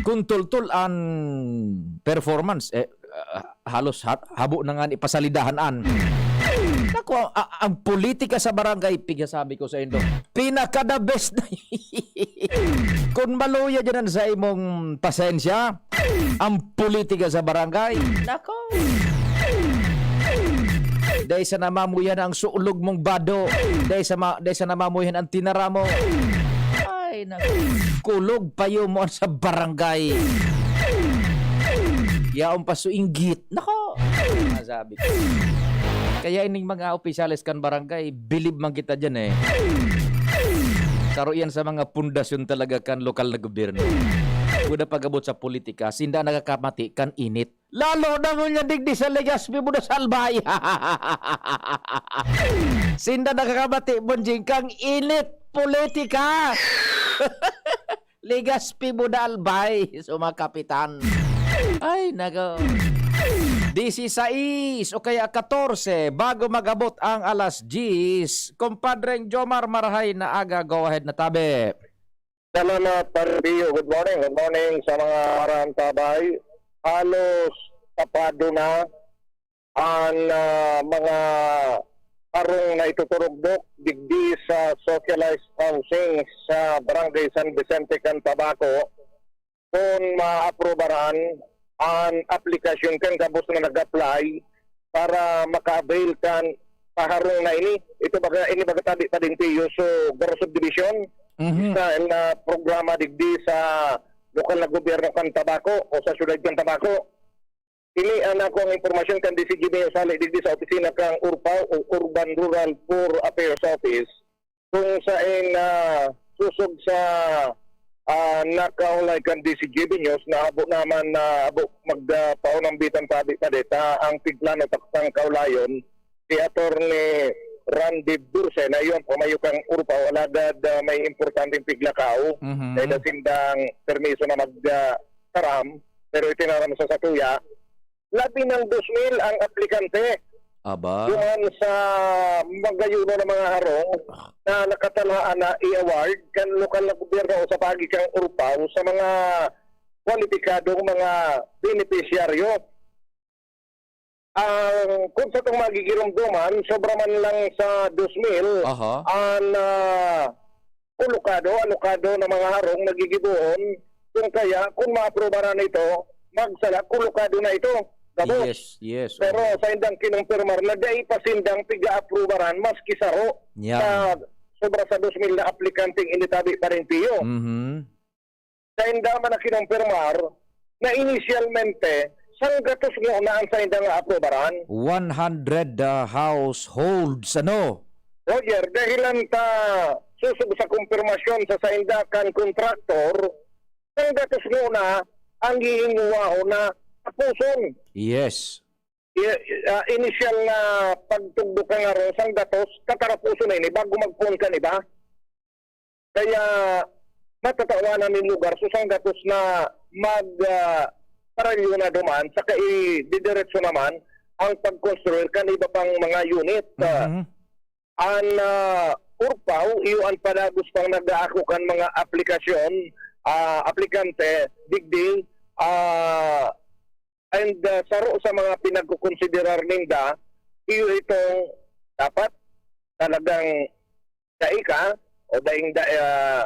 Kung tultul an performance, eh, ah, halos ha-, habo na nga ni pasalidahan an. Naku, a-, a-, ang politika sa barangay, pigasabi ko sa indo, pinaka the best na. Kung maluya dyan sa imong pasensya, ang politika sa barangay, nako. Dahil sa namamuyan ang sulog mong bado, dahil sa ma-, dahil sa namamuyan ang tinara mo. Ay, nako. Kulog payo mo sa barangay. Yaon pa so inggit. Nako. Masabi ko. Kaya ining mga opisyales kan barangay, bilib man kita dyan eh. Saro yan sa mga pundasyon talaga kan lokal na gobyerno. Kuda pag-abot sa politika, sinda nagkakamati kan init. Lalo na ngunyan digdi sa Legazpi, Buda Salbay. Sinda nagkakamati, Bunjing, kang init politika. Legazpi, Buda Albay, so mga kapitan. Ay, nako. Disisais o kaya katorse bago mag-abot ang alas diyes. Kumpadreng Jomar, marahay na aga, go ahead na tabi. Salamat, Pare Pio. Good morning. Good morning sa mga marantabay. Halos tapado na an, ah, mga harong na ituturugdok digdi sa socialized housing sa Barangay San Vicente kan Tabaco, kun maaprubaran an aplikasyon kan gabos na nag-apply para maka-avail kan paharong na ini. Ito baga, ini baga tabi pa din, Tiyo. So, Garo Subdivision, Mhm. isa na programa digdi sa lokal na gobyerno kan Tabaco o sa siyudad kan Tabaco. Ini ang nako ang impormasyon kan D C G B Sali digdi sa opisina kan urpaw o Urban Rural Poor Affairs Office, kung saen, ah, sosog sa Ah, nakaulay kan D C G B News na abo naman na abo magpaunambitan tabi pa deta ang tigplano taksang kaulayon si Attorney Randy Burse na iyon pamayo kang Urpaw alagad ah, may importanteng piglakaw Mhm. dahil sindang permiso na mag ah, taram pero itinaram sa satuya. Labi ng dos mil ang aplikante Aba. duman sa magayuno na mga harong na nakatalhaan na i-award kan lokal na gobyerno o sa paagi kang Urpaw sa mga kwalipikadong mga benepisyaryo. Ang kung sa itong magigiromdoman, sobra man lang sa dos mil Aha. ang ah, kulukado, alokado na mga harong na gigibohon. Kung kaya, kung maaprubaran ito, magsala, kulukado na ito. Gabos. Yes, yes. Pero oo. sa indang kinumpirmar na dai pa sindang piga-aprubaran, maski saro Yan. sa sobra sa dos mil na aplikanteng initabi pa rin piyo. Mhm. Sa inda man na kinumpirmar na inisyalmente, sanggatos ngona ang sa inda nga aprubaran. One hundred ah, households, ano? Roger, dahilan ta susog sa kumpirmasyon sa sainda kan kontraktor, sanggatos ngona ang gihinguwahon na tapuson. Yes. I- ah, inisyal na pagtugdok ka nga ron, sanggatos, katarapuson na ini bago magpuon kan iba. Kaya matatawanan nin lugar, so sanggatos na mag ah, paralyo na duman, saka i- didiretso naman ang pagkonstruir kan iba pang mga unit. Ah, Mhm. An ah, Urpaw, iyo an padagos pang nag-aako kan mga aplikasyon, ah, aplikante, digdi, ah, and ah, saro sa mga pinagkukonsiderar ninda, iyo itong dapat talagang dai ka o daing da, ah,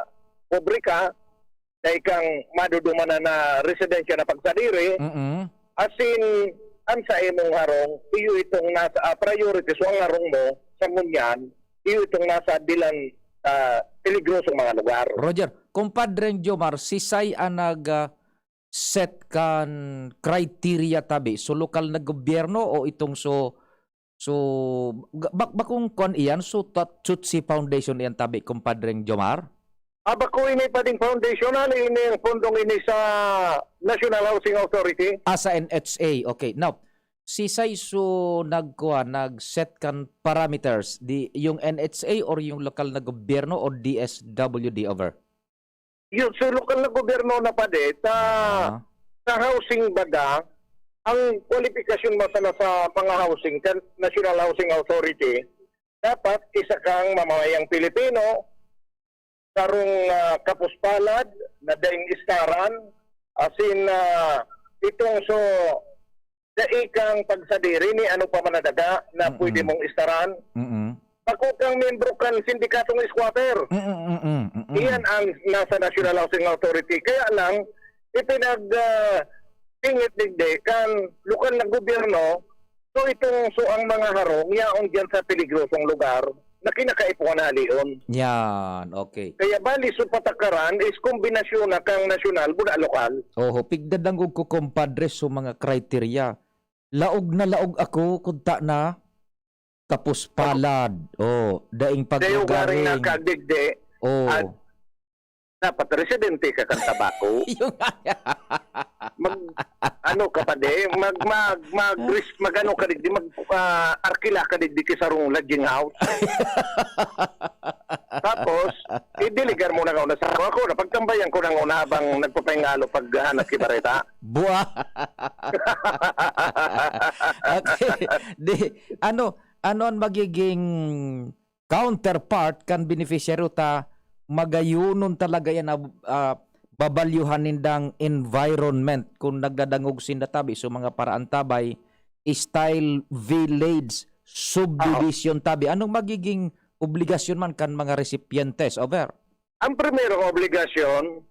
pobre ka, dai kang madudumanan na residensya na pagsadiri, Mm. asin an sa imong harong, iyo itong nasa, ah, priority. So, ang harong mo, sa ngunyan, iyo itong nasa dilan, ah, peligrosong mga lugar. Roger, Compadre Jomar, sisay an nag, ah, set kan criteria tabi? So, lokal na gobyerno o itong so, so, ga- bak-, bakong kwan iyan? So, ta- Tutsi Foundation iyan tabi, Compadre Jomar? Ah, bako ini pa ding foundation, ano ini ang pondong ini sa National Housing Authority? Ah, sa N H A. Okay. Now, si Saiso nagkuha, nag-set kan parameters, di, yung N H A or yung lokal na gobyerno o D S W D over? Yun, so lokal na gobyerno na padi, sa, Ah. sa housing baga, ang kwalifikasyon mo sana sa pang-housing, kan National Housing Authority, dapat isa kang mamamayang Pilipino, sarong ah, kapuspalad na daing istaran, asin ah, itong so dai kang pagsadiri ni ano pa man na daga na Mm-mm. pwede mong istaran. Mm-mm. Bako kang membro kan sindikatong squatter. Mm-mm, mm-mm, mm-mm. Iyan ang nasa National Housing Authority. Kaya lang, ipinag ah, pingit digdi kan lokal na gobyerno. So itong so ang mga harong yaon diyan sa peligrosong lugar na kinakaipuhan halion. Yan, okay. Kaya bali so patakaran is kombinasyon na kang nasyonal buda lokal. Oho, pigdadangog ko, compadre, so mga criteria. Laog na laog ako, kung ta na, kapos palad. Oh, daing Kayo garing pagkagaring. Nakadigdi Oh. at dapat residente ka kan Tabaco. Yung Mag, ano ka pa di? Mag, mag, mag, ris- mag, ano ka digdi? Mag, ah, arkila ka digdi ki sarong lodging house. Tapos, idiligar mo na nga una sa ako. Ako, napagtambayan ko na nga una habang nagpapahingalo paghanap ki bareta. Buwa. Okay. Di, ano, ano ang magiging counterpart kan beneficiaryo ta magayunon talaga yan na, ah, babalyuhan nindang environment kun nagdadangog sinda tabi so mga paraantabay, style village subdivision tabi. Anong magiging obligasyon man kan mga recipientes? Over. Ang primerong obligasyon,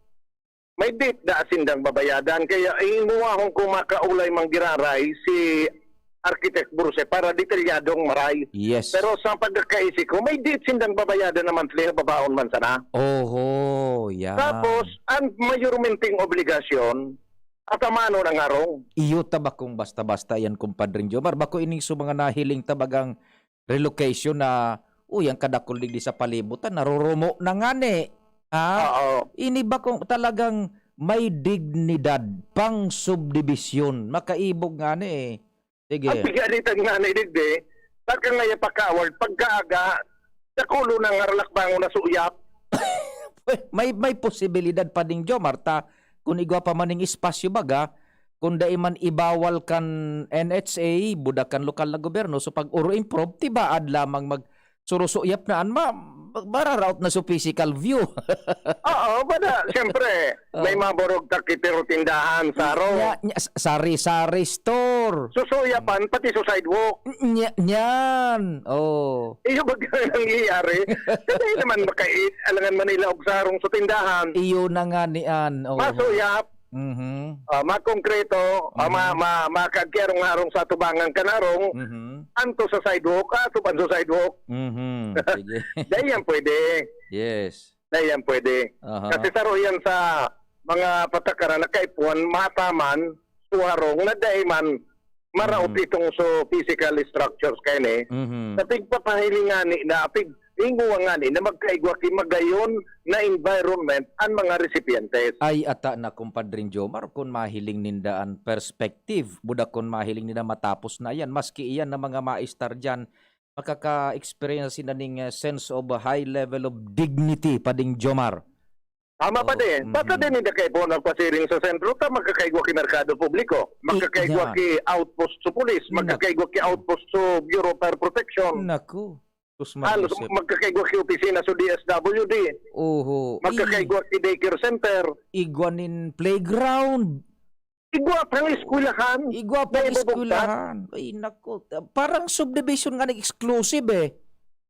may date da sindang babayadan. Kaya imuwahon ko makaulay manggiraray si Architect Bruce para detalyadong maray. Yes. Pero sa pagkakaisi ko, may date sindang babayadan na monthly, babaon man sana. Oho, yan. Tapos, ang mayormenteng obligasyon, atamano ng harong. Iyo ta bakong basta-basta yan, Compadre Jomar. Bako ining so mga nahiling tabagang relocation na, uy, ang kadakul digdi sa palibutan, narurumo na ngani. Ha? Oo. Ini ba kung talagang may dignidad pang subdibisyon? Makaibog nga ni eh. Sige. Ang pigalitan nga ni digdi, pagka ngaya pakaward, pagkaaga, sa kulo ng harlak bangon na suyap. May, may posibilidad pa ding Jomar ta, kung igwa pa maning espasyo baga, kung dai man ibawal kan N H A, buda kan lokal na gobyerno, so pag oro improve, tibaad lamang mag, surusuyap na an ma-, mararaot na sa physical view. Oo, bada, siyempre, may Oh. maborog takitero tindahan sa harong. Nya, nya, s-, sari-sari store. Susuyapan, pati sa sidewalk. Nya, nyan. Oh. Iyo ba ganun nangyayari? Kasi naman makait, alangan Manila og sarong sa tindahan. Iyo na nga ni an. Oh. Masuyap. Mhm. Ah, makongkreto, ah, ma-, Mhm. ma-, makagkerong-harong sa atubangan kan harong, Mhm. anto sa sidewalk, ah, atuban sa sidewalk. Mhm. Sige. Dahil yan pwede. Yes. Dahil yan pwede. Aha. Kasi saro yan sa mga patakaran na kaipuhan, mataman, suharong, na dahil man, maraot Mhm. itong so physical structures kayo ni. Mhm. Sa pigpapahiling nga ni, na pig-, inguwa nga ni, na magkaigwa ki magayon na environment ang mga recipientes. Ay, ata na, Kumpadring Jomar, kung mahiling ninda an perspective, buda kung mahiling ninda matapos na yan, maski iyan na mga maestar dyan, makaka-experience sila ning, eh, sense of a high level of dignity, Pading Jomar. Tama pa Oh, din. Basta mhm. din hindi kayo po nagpasiring sa sentro, ta magkakaigwa ki merkado publiko, I-, magkakaigwa yan. ki outpost sa pulis, Nak- magkakaigwa ki outpost sa Bureau of Fire Protection. Naku. Sus, Halos Maria Joseph. magkakaigwa ki opisina sa D S W D. Oho. Magkakaigwa ki daycare center. Igwa nin playground. Igwa pang eskwelahan. Igwa pang May ibubugtak. eskwelahan. Ay, naku. Parang subdivision nga nag-exclusive eh.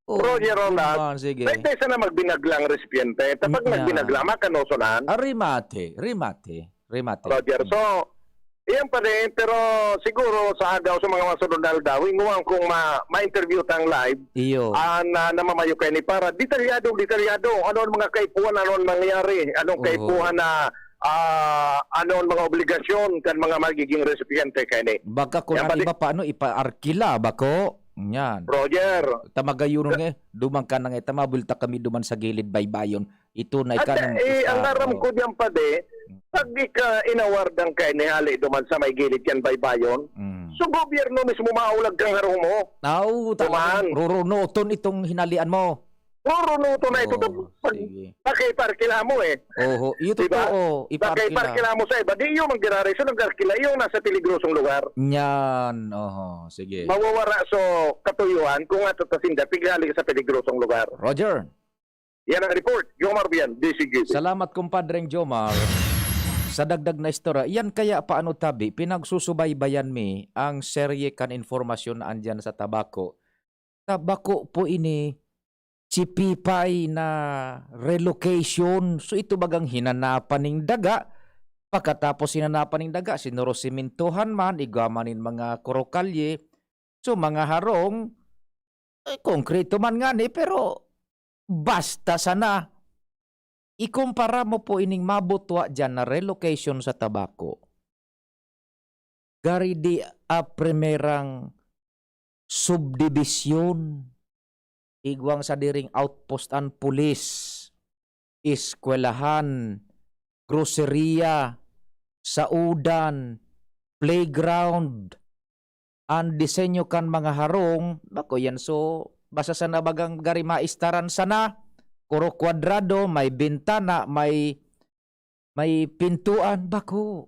Oh, Roger Ronald, man, sige. May tayo sana magbinaglang resipiente. Tapag Mm, nagbinagla, ah. makanoso na. Ah, remate, remate, remate. Roger, so, iyan pa rin, pero siguro sa agaw sa mga masunod na aldaw, inguwan kung ma-, ma-interview tang live, Iyo. ah, na namamayo kayo ni para detalyado, detalyado. Ano ang mga kaipuhan, ano ang nangyayari, anong Oo. kaipuhan na, ah, ano ang mga obligasyon kan mga magiging resipiente kayo ni. Baka kung Yan ano pati iba pa, ano, ipaarkila, bako? Yan. Roger. Ta magayunon nga eh. Duman ka na nga, ta mabulta kami duman sa gilid baybayon. Ito na At, ika ng eh, ang isa, aram oh. ko diyan, pade, Mm. pag ika inawardan ka, inihali duman sa may gilid yan baybayon, Mm. so gobyerno mismo maulag kang harong mo. Aw, talagang Duman. rurunuton itong hinalian mo. Rurunuton na ito. Oh, Pag sige. pakiparkila mo eh. Oho, ito Diba? to, oh, iparkila. Pakiparkila mo sa iba, di yung manggiraray, so nagkarkila, yung nasa peligrosong lugar. Yan, oho, sige. Mawawara so katuyuan kung ato ta sinda pighali sa peligrosong lugar. Roger. Yan ang report. Jomar Bian, D C G B. Salamat, Kumpadreng Jomar. Sa dagdag na istorya, yan kaya paano tabi, pinagsusubaybayan mi ang serye kan informasyon na andyan sa Tabaco. Tabaco po ini, sipipay na relocation. So, ito bagang hinanapan ning daga. Pagkatapos hinanapan ning daga, sinurosimintuhan man, igwa man nin mga kurokalye. So, mga harong, eh, konkreto man ngani, pero basta sana, ikumpara mo po ining mabutwa diyan na relocation sa Tabaco. Gari di a primerang subdibisyon, igwang sa diring outpost an pulis, eskwelahan, groceria, saudan, playground, an disenyo kan mga harong, bako yan. So, basta sana bagang gari maistaran sana, kuro kwadrado, may bintana, may, may pintuan, bako.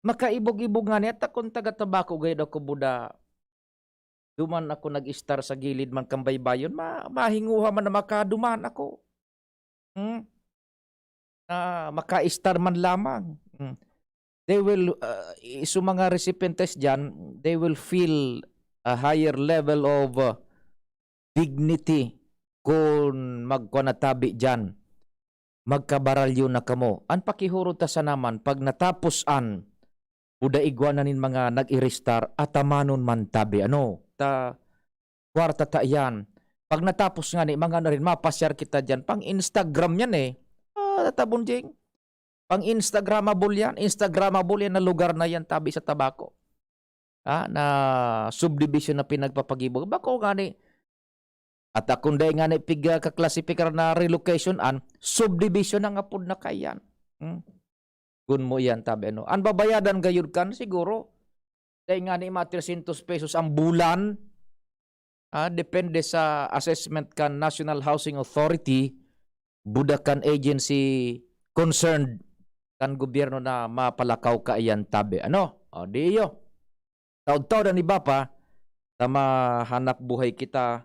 Makaibog-ibog nga niya, ta kun taga Tabaco gayud ako buda, duman ako nag-istar sa gilid man kan baybayon, ma-, mahinguha man na makaduman ako. Hmm? Ah, maka-istar man lamang. Hmm. They will, ah, i-, so mga recipientes diyan, they will feel a higher level of, ah, dignity kun magkuha na tabi diyan. Magkabaralyo na kamo. An pakihurot ta sana man, pag natapos an, o daigwa na nin mga nag-iristar, atamanon man tabi. Ano? Ta, kwarta ta iyan. Pag natapos ngani, mga na rin, mapasyar kita diyan. Pang Instagram yan eh. Ah, tatabon, Jing. Pang Instagramable yan. Instagramable yan na lugar na yan, tabi sa Tabaco. Ah, na subdivision na pinagpapagibo. Bako ngani, At akong dai nga ni piga kaklasipikar na relocation an subdivision ang apod na kaiyan. Hmm? Kun mo iyan tabi, ano? An babayadan gayud kan siguro. Dai nga ni mga trescientos pesos ang bulan. Ah, depende sa assessment kan National Housing Authority, buda kan agency concerned kan gobyerno na mapalakaw ka iyan tabi. Ano? O, di iyo. Taod-taod an iba pa, ta mahanap buhay kita,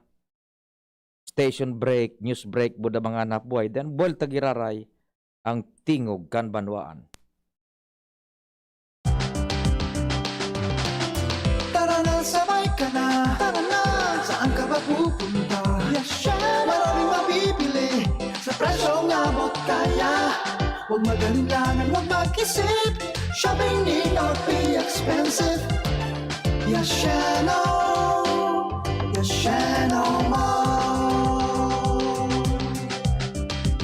station break, news break, buda mga hanap buhay, then buwelta giraray ang tingog kan banwaan. Tara na, sabay ka na. Tara na, saan ka ba pupunta? Yasha! Maraming mabibili sa presyong abot kaya. Huwag mag-alinlangan, huwag mag-isip. Shopping need not be expensive. Yashano! Yashano Mall!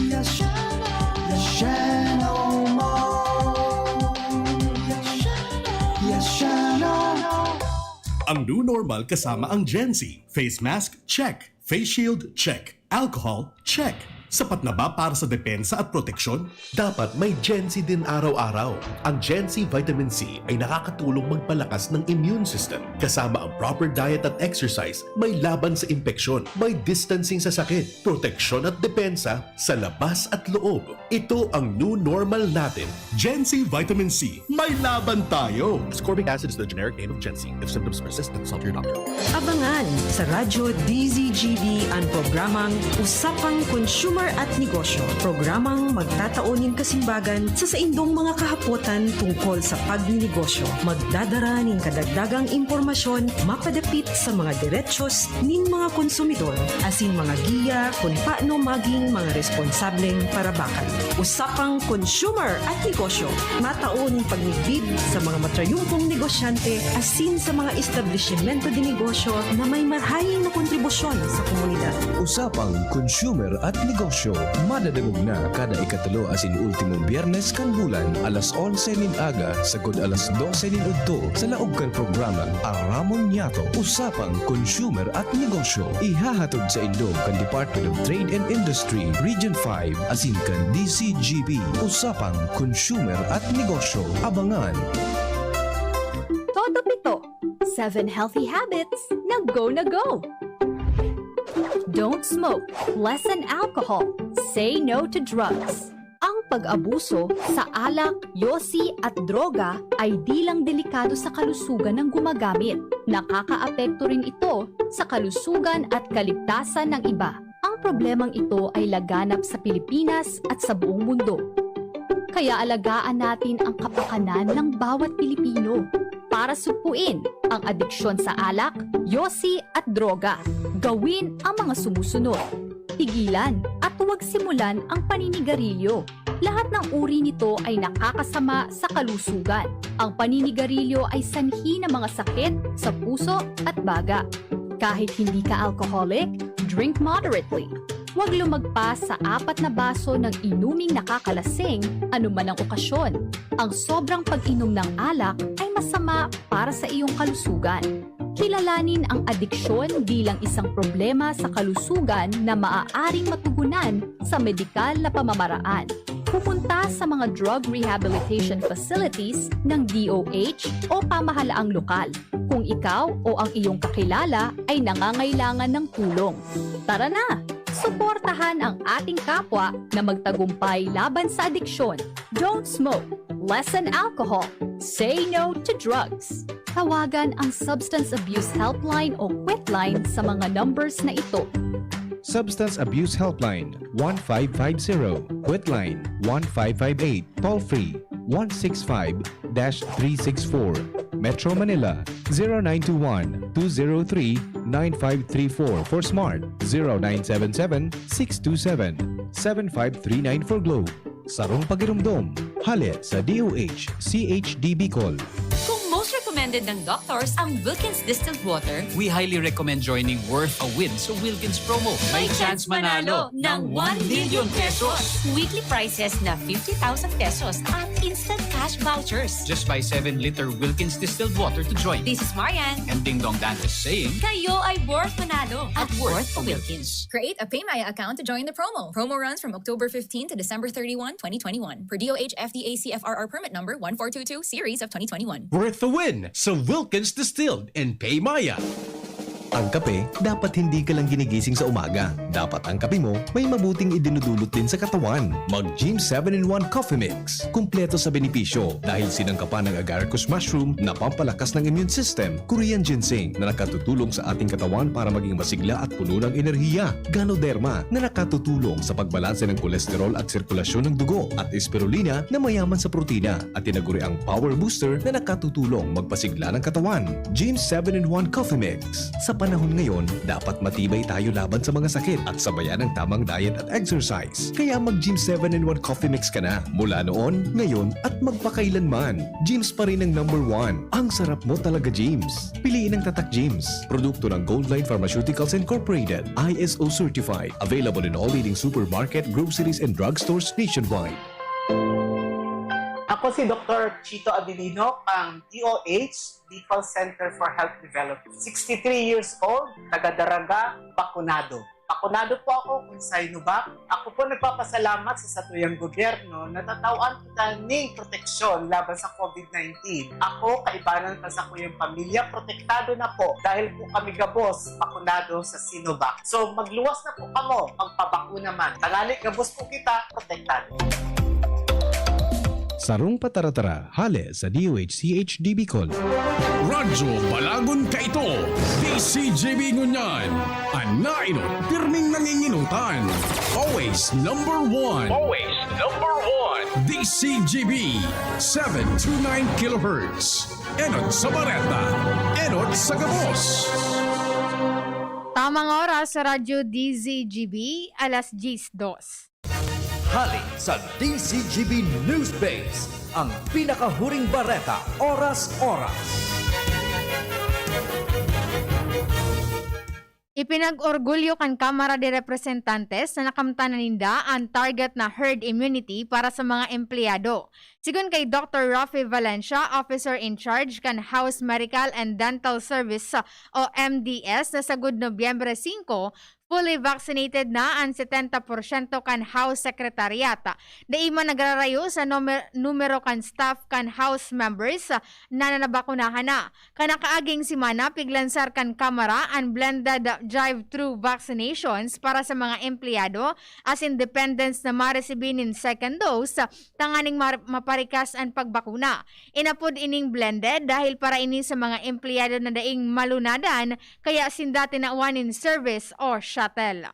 Yashano! Yashano Mall! Yashano! Yashano! Ang new normal kasama ang Gen Z. Face mask, check. Face shield, check. Alcohol, check. Sapat na ba para sa depensa at proteksyon? Dapat may Gen Z din araw-araw. Ang Gen Z Vitamin C ay nakakatulong magpalakas ng immune system. Kasama ang proper diet at exercise, may laban sa impeksyon, may distancing sa sakit, proteksyon at depensa sa labas at loob. Ito ang new normal natin. Gen Z Vitamin C, may laban tayo! Ascorbic acid is the generic name of Gen Z. If symptoms persist, consult your doctor. Abangan sa Radyo D Z G B an programang Usapang Consumer at Negosyo. Programang magtatao nin kasimbagan sa saindong mga kahapotan tungkol sa pagninegosyo. Magdadara nin kadagdagang impormasyon mapadapit sa mga derechos nin mga konsumidor asin mga giya kun paano maging mga responsableng parabakan. Usapang Consumer at Negosyo, matao nin pagmidbid sa mga matrayumpong negosyante asin sa mga establisimento de negosyo na may marhaing na kontribusyon sa komunidad. Usapang Consumer at Negosyo, madadangog na kada ikatulo asin ultimong Biyernes kan bulan, alas onse nin aga sagod alas dose nin udto, sa laog kan programa Aramon Niyato, Usapang Consumer at Negosyo. Ihahatod saindo kan Department of Trade and Industry, Region five, asin kan D Z G B. Usapang Consumer at Negosyo. Abangan! Toto Pito, seven healthy habits na go na go! Don't smoke, lessen alcohol, say no to drugs. Ang pag-abuso sa alak, yosi at droga ay di lang delikado sa kalusugan ng gumagamit. Nakakaapekto rin ito sa kalusugan at kaligtasan ng iba. Ang problemang ito ay laganap sa Pilipinas at sa buong mundo. Kaya alagaan natin ang kapakanan ng bawat Pilipino. Para sugpuin ang adiksyon sa alak, yosi at droga, gawin ang mga sumusunod. Pigilan at huwag simulan ang paninigarilyo. Lahat ng uri nito ay nakakasama sa kalusugan. Ang paninigarilyo ay sanhi ng mga sakit sa puso at baga. Kahit hindi ka alcoholic, drink moderately. Huwag lumagpas sa apat na baso ng inuming nakakalasing anuman ang okasyon. Ang sobrang pag-inom ng alak ay masama para sa iyong kalusugan. Kilalanin ang adiksyon bilang isang problema sa kalusugan na maaaring matugunan sa medikal na pamamaraan. Pumunta sa mga drug rehabilitation facilities ng D O H o pamahalaang lokal kung ikaw o ang iyong kakilala ay nangangailangan ng tulong. Tara na! Suportahan ang ating kapwa na magtagumpay laban sa adiksyon. Don't smoke. Lessen alcohol. Say no to drugs. Tawagan ang Substance Abuse Helpline o Quitline sa mga numbers na ito. Substance Abuse Helpline one five five zero, Quitline one five five eight, toll free one six five dash three six four. Metro Manila zero nine two one, two zero three, nine five three four. For Smart, zero nine seven seven, six two seven, seven five three nine. For Globe, sarong pagirumdom, hale sa D O H C H D Bicol. Kung most recommended ng doctors ang Wilkins Distilled Water. We highly recommend joining Worth a Win sa Wilkins promo. May chance manalo ng one million pesos. Weekly prizes na fifty thousand pesos at instant cash vouchers. Just buy seven liter Wilkins Distilled Water to join. This is Marian. And Ding Dong Dantes saying, kayo ay worth manalo at Worth a Wilkins. Create a PayMaya account to join the promo. Promo runs from October fifteen to December thirty-one, twenty twenty-one. Per D O H F D A C F R R permit number one four two two series of twenty twenty-one. Worth the win sa Wilkins Distilled and PayMaya. Ang kape, dapat hindi ka lang ginigising sa umaga. Dapat ang kape mo may mabuting idinudulot din sa katawan. Mag Gym seven in one Coffee Mix. Kumpleto sa benepisyo dahil sinangkapan ng agaricus mushroom na pampalakas ng immune system, Korean ginseng na nakatutulong sa ating katawan para maging masigla at puno ng enerhiya, Ganoderma na nakatutulong sa pagbalanse ng kolesterol at sirkulasyon ng dugo, at Spirulina na mayaman sa protina at tinaguriang power booster na nakatutulong magpasigla ng katawan. Gym seven in one Coffee Mix. Sa panahon ngayon, dapat matibay tayo laban sa mga sakit at sabayan ng tamang diet at exercise. Kaya mag Gym seven in one Coffee Mix ka na. Mula noon, ngayon, at magpakailanman. Gym's pa rin ang number one. Ang sarap mo talaga, Gym's. Piliin ang Tatak Gym's. Produkto ng Goldline Pharmaceuticals Incorporated. I S O certified. Available in all leading supermarket, groceries, and drugstores nationwide. Ako si Doktor Chito Adelino, ang D O H, Bicol Center for Health Development. Sixty-three years old, taga Daraga, bakunado. Bakunado po ako kung Sinovac. Ako po nagpapasalamat sa satuyang gobyerno na tatawan kita ning proteksyon laban sa COVID nineteen. Ako, kaibanan pa sa kuyang pamilya, protektado na po dahil po kami gabos bakunado sa Sinovac. So, magluwas na po kamo, magpabakuna man. Tangali gabos po kita, protektado. Sarong pataratara, hale sa D O H C H D Bicol. Radyo Balagon kaito, D C G B ngunyan. An nainot, pirming nanginginutan. Always number one. Always number one. D C G B, seven two nine kilohertz. Enot sa bareta, enot sa gabos. Tamang oras sa Radyo D Z G B, alas diyes dos. Hale sa D Z G B News Base, ang pinakahuring bareta, oras-oras. Ipinag-orgulyo kan Kamara de Representantes na nakamtan na ninda an target na herd immunity para sa mga empleyado. Sigon kay Doktor Rafi Valencia, Officer in Charge kan House Medical and Dental Service o M D S, na sagud Nobyembre singko, fully vaccinated na an setenta porsyento kan House Secretariat. Dai man nagrarayo sa numer-, numero kan staff kan House members na nanabakunahan na. Kan nakaaging semana, piglansar kan Kamara an blended drive-thru vaccinations para sa mga empleyado asin dependents na maresibi nin second dose tanganing mar-, maparikas an pagbakuna. Inapod ining blended dahil para ini sa mga empleyado na daing malunadan kaya sinda tinawan nin service o shuttle.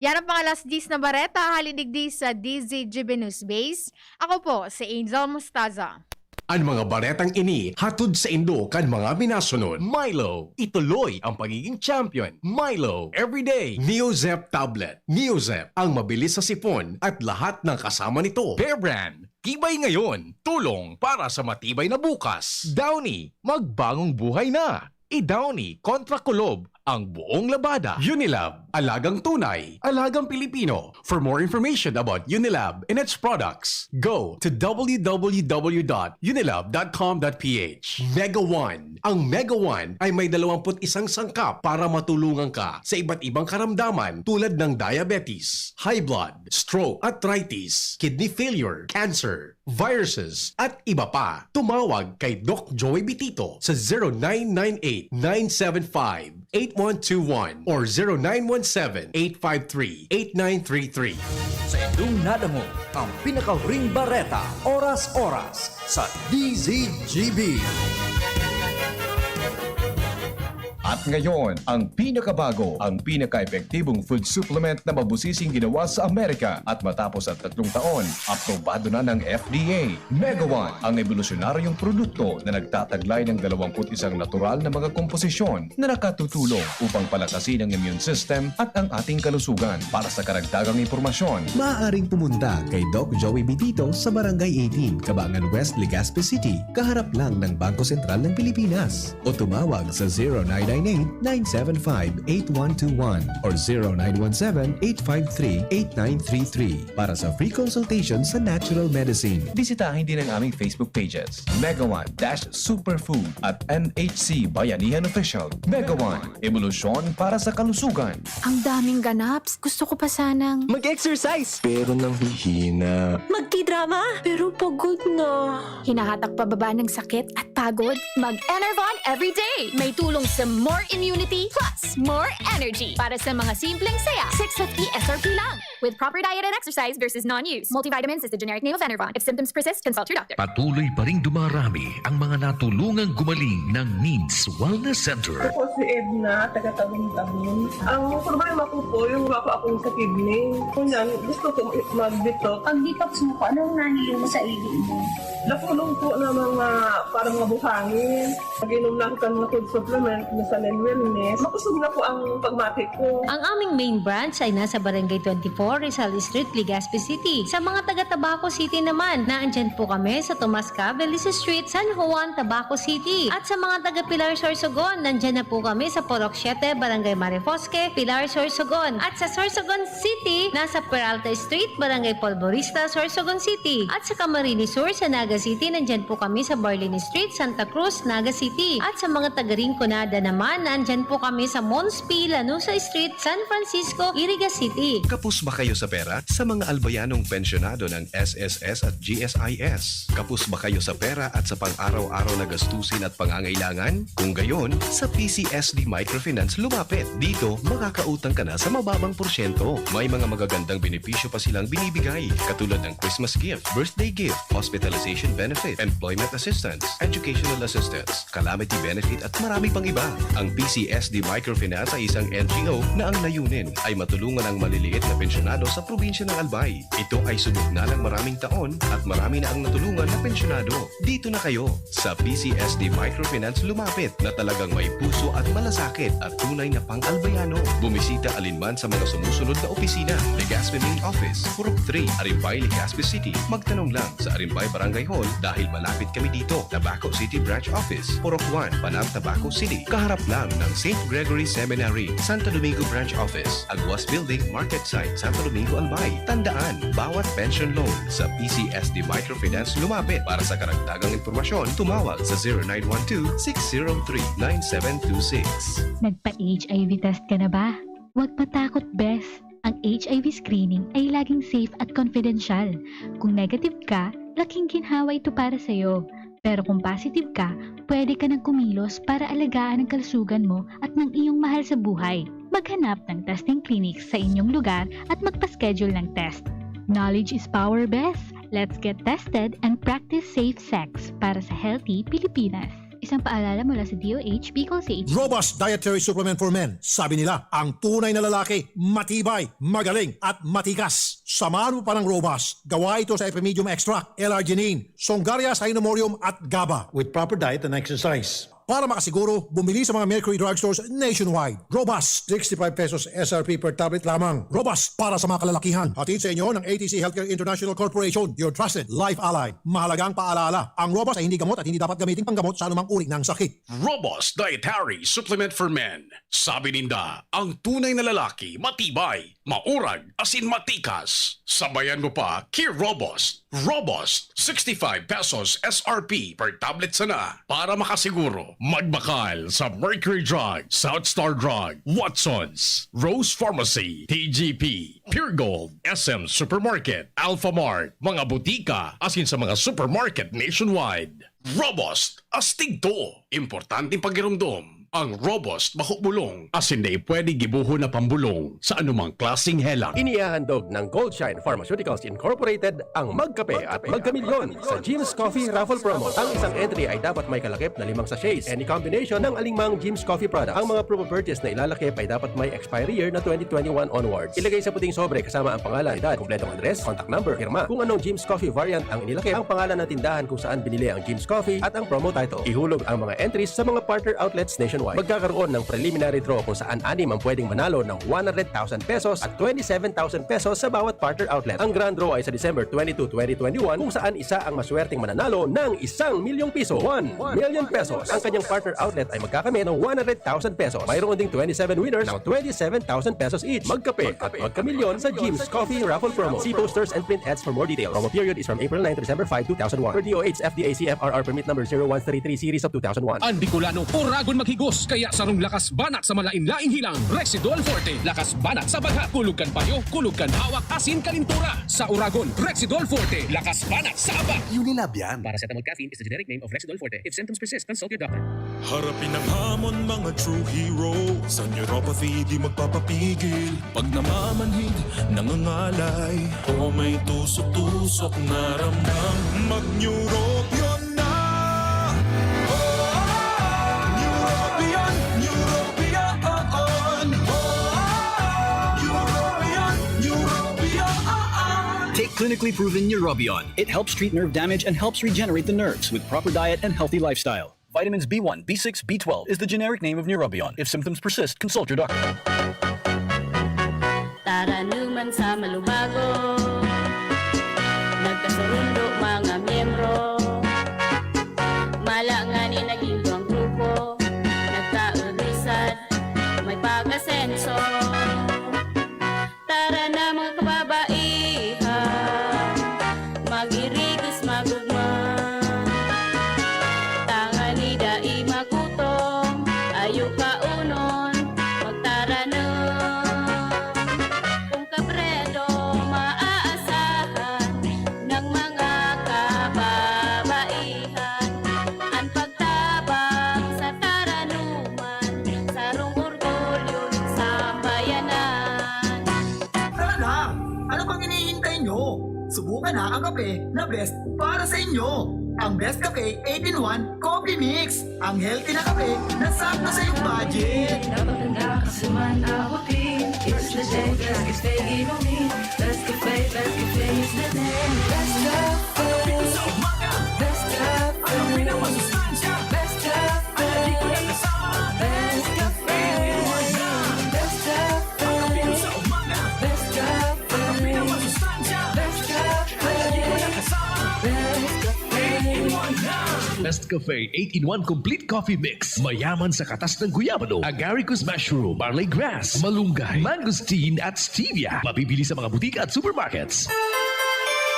Yan ang pang alas diyes na bareta, hale digdi sa D Z G B News Base. Ako po si Angel Mostaza. An mga baretang ini hatod saindo kan mga minasunod: Milo, ituloy ang pagiging champion. Milo, everyday. Neozep tablet. Neozep, ang mabilis sa sipon at lahat ng kasama nito. Bear Brand, tibay ngayon, tulong para sa matibay na bukas. Downy, magbagong buhay na. I-Downy kontra kulob ang buong labada. Unilab, alagang tunay, alagang Pilipino. For more information about Unilab and its products, go to w w w dot unilab dot com dot p h. Mega One. Ang Mega One ay may dalawampu't isang sangkap para matulungan ka sa iba't ibang karamdaman tulad ng diabetes, high blood, stroke, arthritis, kidney failure, cancer, viruses, at iba pa. Tumawag kay Doc Joey Bitito sa zero nine nine eight, nine seven five, eight one two one or zero nine one seven, eight five three, eight nine three three. Sa indong nadangog ang pinakahuring bareta, oras-oras sa D Z G B. At ngayon, ang pinakabago, ang pinaka-epektibong food supplement na mabusising ginawa sa Amerika at matapos ang tatlong taon, aprobado na ng F D A. Megawan, ang ebolusyonaryong produkto na nagtataglay ng dalawampu't isang natural na mga komposisyon na nakatutulong upang palakasin ang immune system at ang ating kalusugan. Para sa karagdagang impormasyon, maaaring pumunta kay Doc Joey Bitito sa Barangay eighteen, Kabangan West, Legazpi City, kaharap lang ng Bangko Sentral ng Pilipinas. O tumawag sa zero nine nine eight, nine seven five, eight one two one or zero nine one seven, eight five three, eight nine three three para sa free consultation sa natural medicine. Bisitahin din ang aming Facebook pages, Megawan dash Superfood at M H C Bayanihan Official. Megawan, ebolusyon para sa kalusugan. Ang daming ganaps. Gusto ko pa sanang mag-exercise. Pero nanghihina. Magkidrama. Pero pagod na. Hinahatak pababa ng sakit at pagod. Mag-Enervon everyday. May tulong sa more immunity plus more energy. Para sa mga simpleng saya, six fifty S R P lang. With proper diet and exercise versus non-use. Multivitamins is the generic name of Enervon. If symptoms persist, consult your doctor. Patuloy pa ring dumarami ang mga natulungang gumaling ng Needs Wellness Center. Ako si Edna, taga Tabon-Tabon. Ang problema ko po, yung wala pa akong sa kidney. Kunyan, gusto ko mag-detox. Pag-detox mo po, anong nahilo mo sa ihi mo? Nakulong po ng mga parang mga buhangin. Nag-inom lang kan mga food supplement na sa Nen Wellness. Makusog na po ang pagmati ko. Ang aming main branch ay nasa Barangay twenty-four, Rizal Street, Legazpi City. Sa mga taga Tabaco City naman, naandyan po kami sa Tomas Cabeles Street, San Juan, Tabaco City. At sa mga taga Pilar, Sorsogon, nandyan na po kami sa Purok siete, Barangay Marifosque, Pilar, Sorsogon. At sa Sorsogon City, nasa Peralta Street, Barangay Polvorista, Sorsogon City. At sa Camarines Sur, sa Naga City, nandyan po kami sa Barlini Street, Santa Cruz, Naga City. At sa mga taga Rinconada naman, nandyan po kami sa Mons P. Lanuza Street, San Francisco, Iriga City. Kapos ba kayo sa pera? Sa mga albayanong pensyonado ng S S S at G S I S. Kapos ba kayo sa pera at sa pang-araw-araw na gastusin at pangangailangan? Kung gayon, sa P C S D Microfinance lumapit. Dito, makakautang ka na sa mababang porsyento. May mga magagandang benepisyo pa silang binibigay, katulad ng Christmas gift, birthday gift, hospitalization benefit, employment assistance, educational assistance, calamity benefit at marami pang iba. Ang P C S D Microfinance ay isang N G O na ang layunin ay matulungan ang maliliit na pensyonado sa probinsya ng Albay. Ito ay subok na ng maraming taon at marami na ang natulungan na pensyonado. Dito na kayo! Sa P C S D Microfinance lumapit na talagang may puso at malasakit at tunay na pang-Albayano. Bumisita alinman sa mga sumusunod na opisina: Legazpi Main Office, Purok three, Arimbay, Legazpi City. Magtanong lang sa Arimbay Barangay Hall dahil malapit kami dito. Tabaco City Branch Office, Purok one, Panar, Tabaco City. Kaharap lang ng Saint Gregory Seminary, Santo Domingo Branch Office, Aguas Building, Market Site, Santo Domingo, Albay. Tandaan, bawat pension loan sa P C S D Microfinance lumapit. Para sa karagdagang impormasyon, tumawag sa zero nine one two, six zero three, nine seven two six. Nagpa-H I V test ka na ba? Huwag matakot, bes. Ang H I V screening ay laging safe at confidential. Kung negative ka, laking ginhawa ito para sa'yo. Pero kung positive ka, pwede ka nang kumilos para alagaan ang kalusugan mo at ng iyong mahal sa buhay. Maghanap ng testing clinic sa inyong lugar at magpa-schedule ng test. Knowledge is power, bes. Let's get tested and practice safe sex para sa healthy Pilipinas. Isang paalala mula sa D O H, Bicol C H D. Robust Dietary Supplement for Men. Sabi nila, ang tunay na lalaki, matibay, magaling, at matikas. Samahan mo pa ng Robust. Gawa ito sa Epimedium Extract, L-arginine, Songaria, Cynomorium, at GABA. With proper diet and exercise. Para makasiguro, bumili sa mga Mercury Drugstores nationwide. Robust, sixty-five pesos S R P per tablet lamang. Robust, para sa mga kalalakihan. Hatid sa inyo ng A T C Healthcare International Corporation, your trusted life ally. Mahalagang paalala, ang Robust ay hindi gamot at hindi dapat gamiting panggamot sa anumang uri ng sakit. Robust Dietary Supplement for Men. Sabi ninda, ang tunay na lalaki, matibay, maurag, asin matikas. Sabayan mo pa ki Robust. Robust, sixty-five pesos S R P per tablet sana. Para makasiguro, magbakal sa Mercury Drug, South Star Drug, Watsons, Rose Pharmacy, T G P, Pure Gold, S M Supermarket, Alpha Mart, mga butika, asin sa mga supermarket nationwide. Robust, astig to. Importanteng pagiromdom. Ang robust, maho bulong, asin dai pwede gibohon na pambulong sa anumang klaseng helang. Inihahandog ng Goldshine Pharmaceuticals Incorporated ang Magkape at Magkamilyon sa Jim's Coffee Raffle Promo. Ang isang entry ay dapat may kalakip na limang sachets, any combination ng alingmang Jim's Coffee product. Ang mga proof of purchase na ilalakip ay dapat may expiry year na twenty twenty-one onwards. Ilagay sa puting sobre kasama ang pangalan, edad, kompletong address, contact number, pirma. Kung anong Jim's Coffee variant ang inilakip, ang pangalan ng tindahan kung saan binili ang Jim's Coffee at ang promo title. Ihulog ang mga entries sa mga partner outlets nationwide. Magkakaroon ng preliminary draw kung saan anim ang pwedeng manalo ng one hundred thousand pesos at twenty-seven thousand pesos sa bawat partner outlet. Ang grand draw ay sa December twenty-two, twenty twenty-one, kung saan isa ang maswerteng mananalo ng isang milyong piso, one million pesos. Ang kanyang partner outlet ay magkakamit ng one hundred thousand pesos. Mayroon ding twenty-seven winners ng twenty-seven thousand pesos each. Magkape at magkamilyon sa Jim's Coffee Raffle Promo. See posters and print ads for more details. Promo period is from April nine to December five, two thousand one. Per D O H F D A C F R R permit number zero one three three series of two thousand one. Ang Bicolano, Oragon maghigos, kaya sarong lakas banat sa malain-laing hilang. Rexidol Forte, lakas banat sa bagha, kulog kan payo, kulog kan hawak, asin kalintura. Sa Oragon, Rexidol Forte, lakas banat sa aba. Unilab yan. Paracetamol caffeine is the generic name of Rexidol Forte. If symptoms persist, consult your doctor. Harapin ang hamon, mga true hero. Sa neuropathy, di magpapapigil. Pag namamanhid, nangangalay, o may tusok-tusok na ramdam, mag-Neurobion na! Oh, Neurobion, Neurobion, oh, oh. Neurobion, Neurobion, oh, oh. Take clinically proven Neurobion. It helps treat nerve damage and helps regenerate the nerves with proper diet and healthy lifestyle. Vitamins B one, B six, B twelve is the generic name of Neurobion. If symptoms persist, consult your doctor. Taranuman sa malubago, nagkasurundo mga miyembro. Mala ngani naging duwang grupo, nagkaurisan, may pag-asenso. Tara na, mga kababaihan, mag-irigos, magugma. Tangani dai magutom, ayo kaunon, magtaranom. Kung kabredo maaasahan ng mga kababaihan, an pagtabang sa taranuman, sarong orgulyo nin sambayanan. Tara na! Ano pang hinihintay nyo? Subukan na ang kape na best para sa inyo. Ang Best Cafe eight-in-one Coffee Mix. Ang healthy na kape na sakto sa iyong budget. Dapat ang lakas man abutin. It's the day, Best Cafe inumin. Best Cafe, Best Cafe is the name. Best Cafe. Best Cafe. Best Cafe. Best Cafe. Best Cafe. Best Cafe. Best Cafe. Best Cafe eight-in-one Complete Coffee Mix. Mayaman sa katas ng guyabano, agaricus mushroom, barley grass, malunggay, mangosteen at stevia. Mabibili sa mga butika at supermarkets.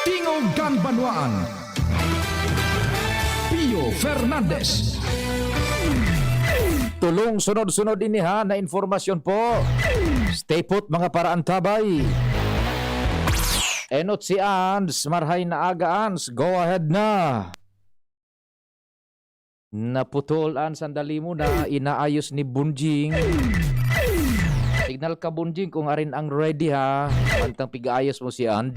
Tingog kan Banwaan. Pio Fernandez. Tulong sunod-sunod ini ha na informasyon po. Stay put, mga paraantabay. Enot si Ans, marhay na aga, Ans. Go ahead na. Naputol, Ans, sandali muna. Inaayos ni Bunjing. Signal ka, Bunjing, kung arin ang ready, ha. Mantang pig-aayos mo si Ans.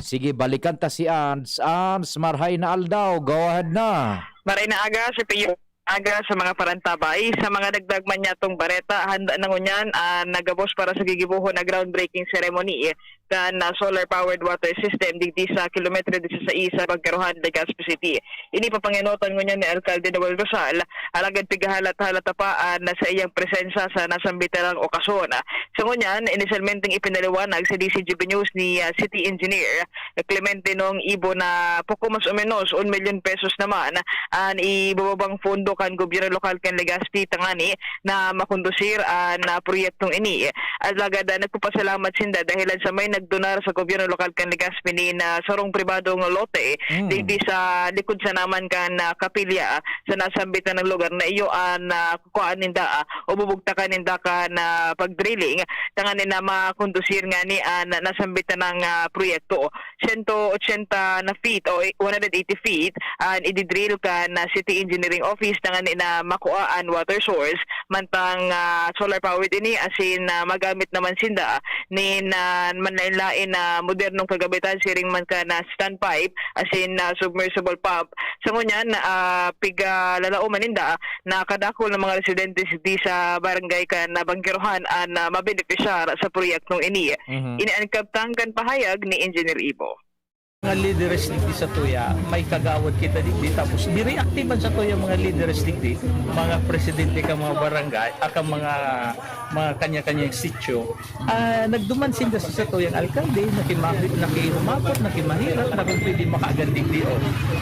Sige, balikan ta si Ans. Ans, marhay na aldaw. Go ahead na. Maray na aga, si Pio. Aga sa mga parantabay. Sa mga dagdag man niyatong bareta, handa na ngunyan ang nagabos para sa gigibohon na groundbreaking ceremony kan, ah, solar-powered water system digdi sa kilometro disisais sa Pagkaruhan, Legazpi City. Ini papangenotan ngunyan ni Alkalde Noel Rosal, alagad pigahalat-halat na pa an sa iyang presensya sa nasambitan na okasyon. Sa ngunyan, inisyalmenteng ipinaliwanag sa D C G B News ni, ah, City Engineer Clemente Nong Ibo na poko mas o menos un milyon pesos naman an ibababang pondo kan gobyerno lokal kan Legazpi tangani na makondusir an, ah, proyektong ini. Alagad, ah, nagpapasalamat sinda dahilan sa may nagdonar sa gobyerno lokal kan Legazpi nin, ah, sarong pribadong lote Mm. digdi sa likod sana man kan, ah, kapilya, ah, sa nasambitan na lugar na iyo an, ah, kukuhaan ninda, ah, o bubugtakan ninda kan, ah, pag-drilling tangani na makondusir ngani an nasambitan na, ah, proyekto. Sento ochenta na feet o one hundred eighty feet an ididrill kan, ah, City Engineering Office ngani na makua an water source, mantang, ah, solar powered ini, asin, ah, magamit naman sinda nin, ah, manlain-lain na modernong kagamitan, siring man kan, ah, standpipe, asin, ah, submersible pump. Sa ngunyan, ah, pigalalaoman ninda na kadakul na mga residentes di sa barangay kan, ah, Bangkerohan an, ah, mabenepisyar sa proyektong ini. Mhm. Ini an kabtang kan pahayag ni Engineer Ibo. Mga lideres digdi sa tuya, may kagawad kita digdi, tapos diri aktiban sa tuya mga lideres digdi, mga presidente ka mga barangay, aka mga, mga kanya-kanyang sityo. Ah, nagduman sinda sa satuyang alkalde, nakimahit, nakihumapot, nakimahirat na kung pwede makaagan digdi o.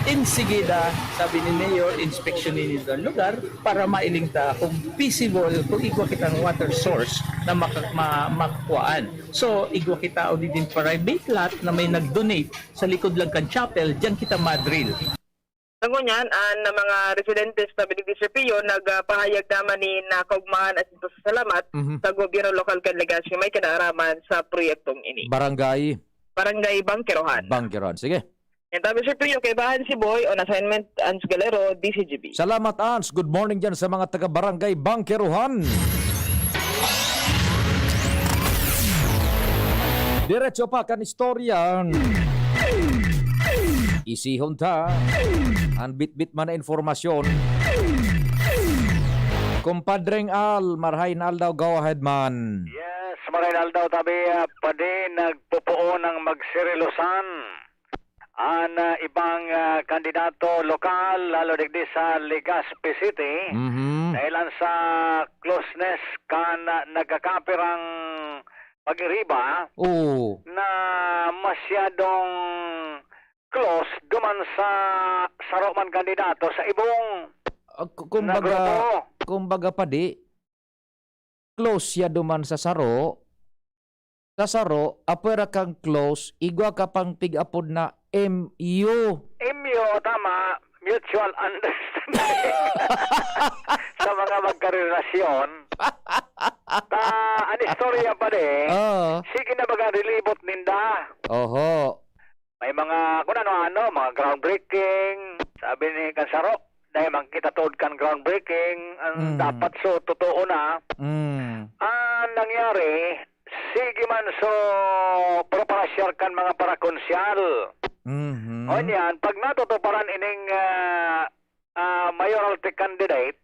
Insigida, sabi ni Mayor, inspeksyonin nindo ang lugar para mailing ta kung feasible, kung igwa kitang water source na maka-, ma-, makuhaan. So, igwa kita o di din private lot na may nag-donate sa likod lang kan chapel, diyan kita madril. Sa ngunyan, an mga residentes sa Benedicio Pio nagpahayag naman nin kaugmahan asin pasasalamat Mhm. sa gobyerno lokal kan Legazpi may kinaaraman sa proyektong ini. Barangay? Barangay Bangkerohan. Bangkerohan. Sige. Yan tabi, Sir Pio, kaibahan si Boy on assignment, Ans Galero, D C G B. Salamat, Ans. Good morning dyan sa mga taga Barangay Bangkerohan. Diretso pa kan istorya. Isihon ta an bitbit man na informasyon. Kumpadreng Al, marahay na aldaw, go ahead man. Yes, marahay na aldaw, tabi, ah, padi nagpupuon ang magsirilosan an, ah, ibang, ah, kandidato lokal, lalo digdi sa Legazpi City, Mhm. dahil an sa closeness kan, ah, nagkakapirang pag-iriba Oo. na masyadong close duman sa saro man kandidato sa ibong Ah, ku-, na kumbaga, grupo. kumbaga, padi, close siya duman sa saro. Sa saro, apwera kang close, igwa ka pang pig-apod na M U. M U, tama. Mutual understanding sa mga magkarelasyon. Ta, an istorya pa di, Oo. sige na baga rilibot ninda. Oho. May mga, kung ano-ano, mga groundbreaking. Sabi ni kan saro, dahil man kita tod kan groundbreaking, ang Mm. dapat so, totoo na. Mm. Ang nangyari, sige man so, proparasyar kan mga parakonsyal. Mhm. O niyan, pag natutuparan ining, ah, ah, mayoralty candidate,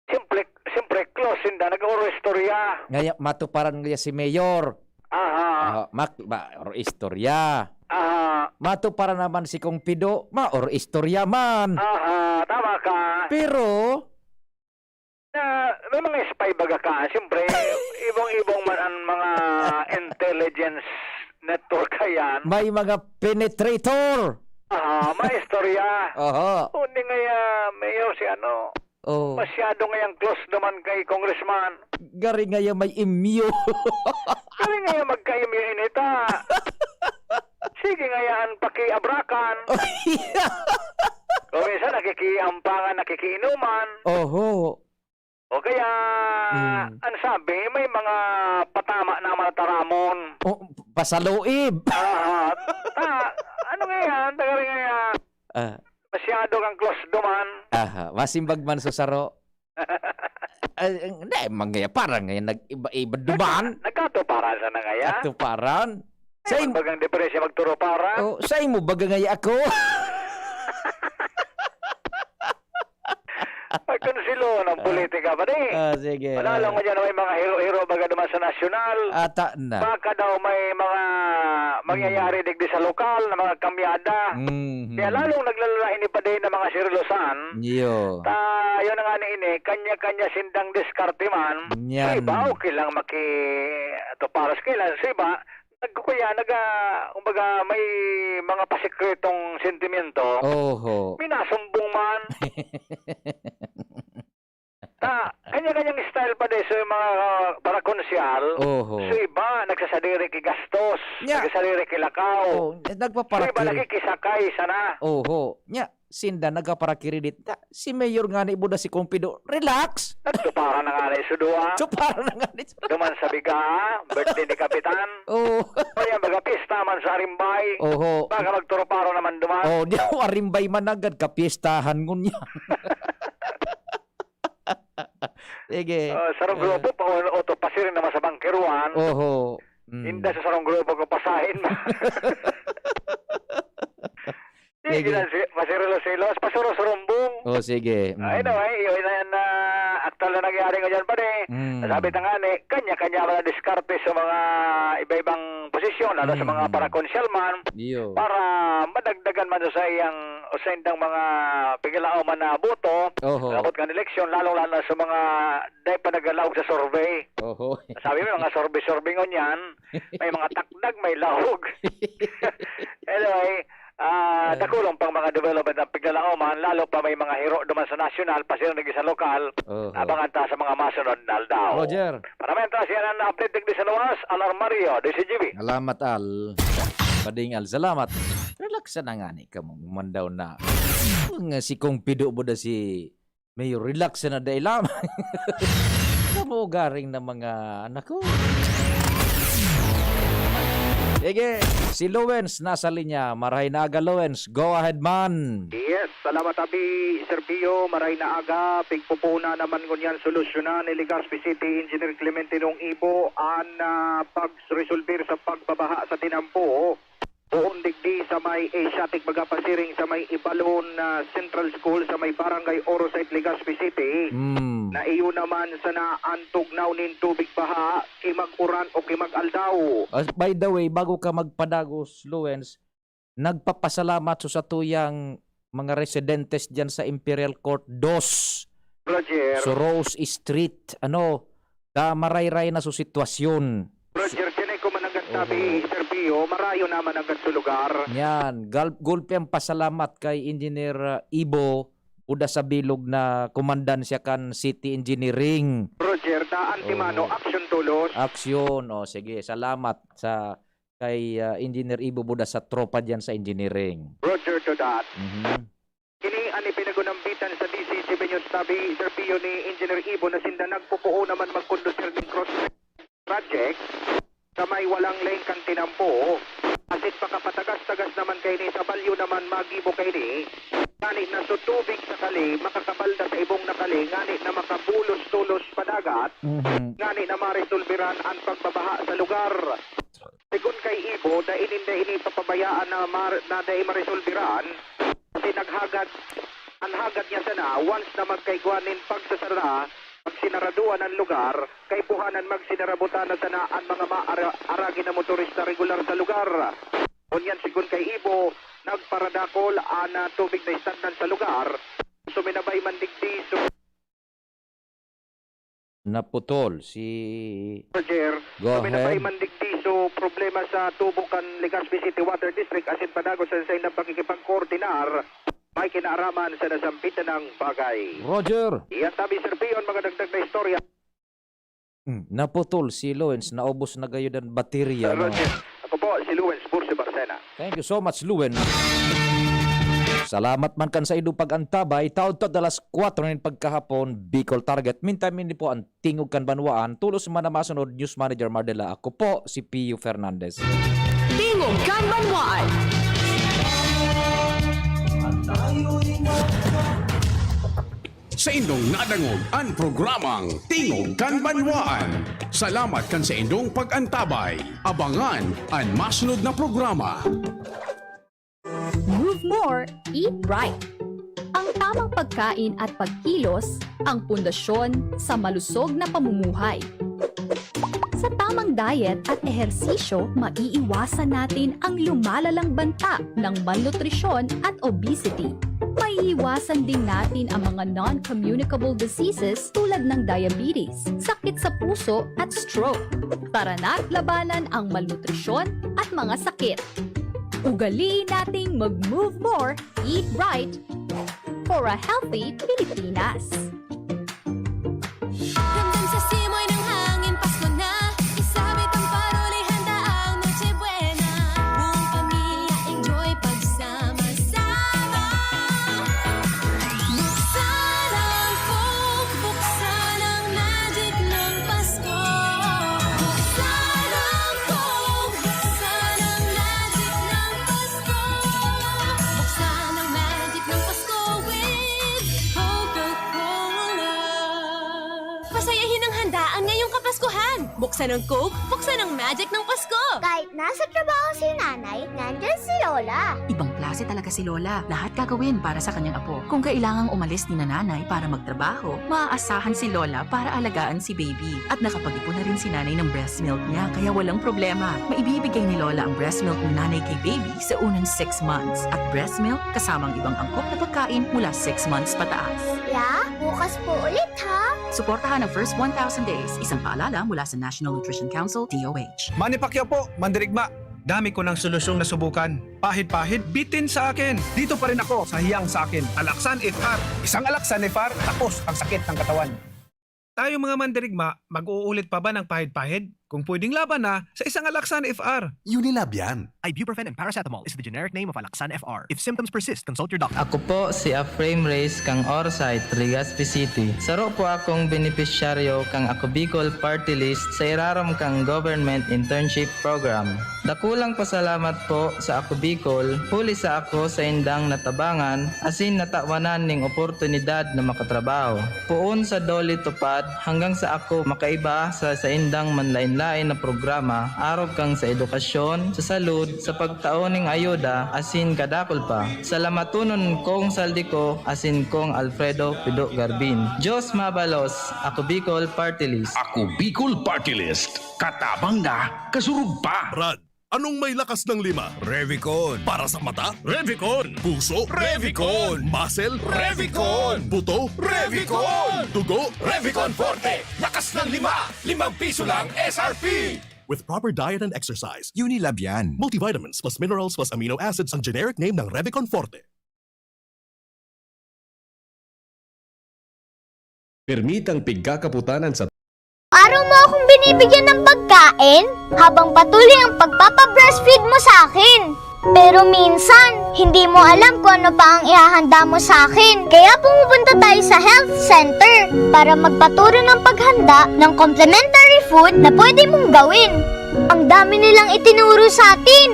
Siyempre, siyempre, close sinda, nag-oro istorya. Ngaya, matuparan ngaya si Mayor. Aha. Ah, mak-, ma-, oro istorya. Aha. Matuparan naman si Kong Pido, ma-, oro istorya man. Aha, tama ka. Pero, Na, may mga spy baga ka, siyempre, ibong-ibong man ang mga intelligence network ka yan. May mga penetrator. Aha, may istorya. Oho. Kundi ngaya, Mayor, si ano, Oh. masyado ngayang close naman kay Congressman. Gari ngaya may imyo. Gari ngaya magkaimyo inita. Sige ngaya ang pakiabrakan. Oh, yeah. O minsan, nakikiampangan, nakikiinuman. Oho. O kaya, Mm. ang sabi, may mga patama na mataramon. Oh, pasaluib. Ah, ta-, ano nga yan? Taga rin nga yan. Ah. Masyado kang close duman. Aha, masimbag man sa saro. Ay, hindi, manggaya, parang ngayon, nag-iba-iba duman. Nagka-, nagkatuparan sana ngaya? Katuparan? Ay, Sa im- magbagang depresya, magturuparan? Oh, sa imo baga ngaya ako? Pagkonsilo ng Ah. politika pa di. Ah, sige. Wala lang ko dyan, may mga hero-hero baga duman sa nasyonal. Ata na. Baka daw may mga mangyayari Hmm. digdi sa lokal na mga kamyada. Mhm. Kaya lalong naglalala ini pa di ng mga seryosan. Yo. Ta, yun na nga ni ini, kanya-kanya sindang diskarte man. Yan. Sa iba, okay lang maki-, to, para sa kanila. Sa iba, Nagkukuya, naga-, kumbaga, may mga pasikretong sentimento. Oho. Minasumbong man. Ta, kanya-kanyang style pa din. So, yung mga, ah, parakonsyal, Oho. so, iba, nagsasadiri ki gastos, Nya. nagsasadiri ki lakaw. Oh, eh, So, iba, nagpaparakirit. nakikisakay sana. Oho. Nya, sinda nagkaparakirit. Ta, si Mayor nga ni Buda si Kumpido, relax! Nagtuparan na nga na yung suduan. Tuparan na nga ni suduan. Duman sa Biga, birthday ni Kapitan. Oo. O yan, baga pista sa Arimbay. Oho. Baka magturoparo naman duman. Oh, di ako Arimbay managad, kapiestahan ngunyan. Sige. Ah, sarong grupo, pa, o, o, to, pasiring naman sa Bangkeruan. Oho. Mm. Inda sa sarong grupo kung pasahin mo. Sige. Sige lang, si, pasiring lang sa Iloas, pasuro-surumbong. Oh, sige. Mm. Ay, no, ay, yun na yan na aktual na nangyari ngayon, pare. Mm. Sabi na nga ni, kanya-kanya wala diskarte sa mga iba-ibang posisyon, lalo sa mga Mm. parakonsyalman, Iyo. para madagdagan man sa iyang, o sa indang mga pigalaoman na boto, Oho. abot ng eleksyon, lalong-lalo sa mga dahil pa nagalaog sa survey. Oho. Sabi mo, mga survey-survey ngunyan, may mga takdag, may laog. Anyway, ah, Ah. dakulong pang mga development ang piglalaoman, lalo pa may mga hiro duman sa nasyonal, pasiring lagi sa lokal, Oho. abangan ta sa mga masunod na aldaw. Roger. Para may antas yan ang update digdi sa luwas, Al Armario, D C G B. Salamat, Al. Pading Al, salamat. Relax na nga ni kamong mandaw na. Nga si Kong Pido mo na si Mayor, relax na dai lamang. Kamo garing na mga anak ko. Sige, si Lawrence nasa linya. Marahay na aga, Lawrence. Go ahead, man. Yes, salamat, Abi Sergio. Maray na aga, pigpupuna naman ngunyan solusyonan ni Legazpi City Engineer Clementino Ibo an, ah, pagresolbir sa pagbabaha sa tinampo. Poon digdi sa may Asiatic, baga pasiring sa may Ibalon, ah, Central School sa may Barangay Oro Site, Legazpi City. Mm. Na iyo naman sana an tugnaw nin tubig baha, ki mag-uran o ki mag-aldaw. As, by the way, bago ka magpadagos, Lawrence, nagpapasalamat sa satuyang mga residentes diyan sa Imperial Court dos, Roger. Sa Rose Street. Ano, ka marayray na su sitwasyon. Roger, tiene ko mananggad Oo. tabi, Sir Pio, marayo naman ang su lugar. Yan, gal-, gulpi ang pasalamat kay Engineer, uh, Ibo, uda sa bilog na komandan siya kan City Engineering. Roger, ta antimano, Oo. action tulos. Action, o sige, salamat sa kay, ah, Engineer Ibo Buda sa tropa diyan sa engineering. Roger to that. Mhm. Kini an ipinagunambitan sa D C C B News Tabi, Sir Pio, ni Engineer Ibo na sinda nagpupuo naman magkondusir nin cross project sa may walang lane kan tinampo. Asin pakapatagas-tagas naman kaini sa balyo naman magibo kaini. Ngani na so tubig sa kali makakabalda sa ibong na kali ngani na makabulos-tulos pa dagat. Mhm. Ngani na maresolbiran an pagbabaha sa lugar. Segun kay Ibo, dai ninda ini papabayaan na mar-, na dai maresolbiran, kasi naghagad, an hagad niya sana, once na magkaigwa nin pagsasara, pagsinaraduan an lugar, kaipuhan an magsinarabutan na sana an mga maara-, aragi na motorista regular sa lugar. Ngunyan, segun kay Ibo, nagparadakol an, ah, tubig na estagnan sa lugar. Suminabay man digdi, su- Naputol si Roger, Go suminabay ahead. man digdi su problema sa tubo kan Legazpi City Water District asin padagos sa saindang pakikipagkoordinar, may kinaaraman sa nasampit na ng bagay. Roger. Iyan tabi, Sir Pion, mga dagdag na istorya. Hmm, naputol si Lawrence, naubos na gayud an baterya, Sir no? Roger, ako po, si Lawrence Bursi Barcena. Thank you so much, Luen. Salamat man kan saindong pag-antabay. Taod ta alas kwatro nin pagkahapon, Bicol Target. Meantime, ini po an Tingog kan Banwaan. Tulos man na masunod, News Manager Mardela. Ako po si Pio Fernandez. Tingog kan Banwaan. Saindong nadangog an programang Tingog kan Banwaan. Salamat kan saindong pag-antabay. Abangan an masunod na programa. Move more, eat right. Ang tamang pagkain at pagkilos ang pundasyon sa malusog na pamumuhay. Sa tamang diet at ehersisyo, maiiwasan natin ang lumalalang banta ng malnutrisyon at obesity. Maiiwasan din natin ang mga non-communicable diseases tulad ng diabetes, sakit sa puso at stroke. Tara na't labanan ang malnutrisyon at mga sakit. Ugaliin nating mag-move more, eat right for a healthy Pilipinas. Ramdam sa simoy ng hangin, Pasko na. Isabit ang paroli, handa ang Noche Buena. Buong pamilya, enjoy pagsama-sama. Buksan ang Coke, buksan ang magic ng Pasko. Buksan ang Coke, buksan ang magic Buksan ang Coke, buksan ang magic ng Pasko! Kahit nasa trabaho si nanay, nandyan si Lola. Ibang klase talaga si Lola. Lahat gagawin para sa kanyang apo. Kung kailangang umalis ni nanay para magtrabaho, maaasahan si Lola para alagaan si baby. At nakapag-ipon na rin si nanay ng breast milk niya, kaya walang problema. Maibibigay ni Lola ang breast milk ni nanay kay baby sa unang six months. At breast milk kasama ang ibang angkop na pagkain mula six months pataas. Ya, bukas po ulit ha. Suportahan ang first one thousand days. Isang paalala mula sa National Nutrition Council, D O H. Manny Pacquiao po, mandirigma. Dami ko ng solusyong nasubukan. Pahid-pahid, bitin sa akin. Dito pa rin ako sa hiyang sa akin. Alaksan F R. Isang Alaksan F R, tapos ang sakit ng katawan. Tayo mga mandirigma, mag-uulit pa ba ng pahid-pahid? Kung pwedeng laban na, sa isang Alaksan F R. Unilab yan. Ibuprofen and paracetamol is the generic name of Alaxan F R. If symptoms persist, consult your doctor. Ako po si Aframe Reyes kang Orsay, Legazpi City. Saro po akong benepisyaryo kang Ako Bicol Party List sa irarom kang Government Internship Program. Dakulang pasalamat po sa Ako Bicol, huli sa ako saindang natabangan asin natawan ning oportunidad na makatrabaho. Poon sa DOLE TUPAD hanggang sa ako makaiba sa saindang manlaen-laen na programa arog kan sa edukasyon, sa salud, sa pagtao ning ayuda, asin kadakul pa. Salamatonon kong saldi ko asin kong Alfredo Pido Garbin. Diyos mabalos, Ako Bicol Party List. Ako Bicol Party List. Katabang na, kasurog pa. Brad, anong may lakas ng lima? Revicon. Para sa mata? Revicon. Puso? Revicon. Muscle? Revicon. Buto? Revicon. Dugo? Revicon Forte. Lakas ng lima. Limang piso lang S R P. With proper diet and exercise. Unilab yan. Multivitamins plus minerals plus amino acids ang generic name ng Revicon Forte. Permitang pigkakaputanan sa Araw mo akong binibigyan ng pagkain habang patuloy ang pagpapabreastfeed mo sa akin. Pero minsan, hindi mo alam kung ano pa ang ihahanda mo sa akin. Kaya pumupunta tayo sa health center para magpaturo ng paghanda ng complementary food na pwede mong gawin. Ang dami nilang itinuro sa atin.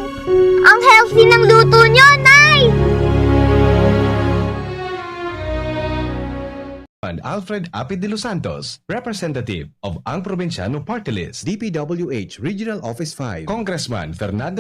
Ang healthy ng luto nyo, Nay! And Alfred Api de los Santos, representative of Ang Probinsyano Party List, D P W H Regional Office five, Congressman Fernando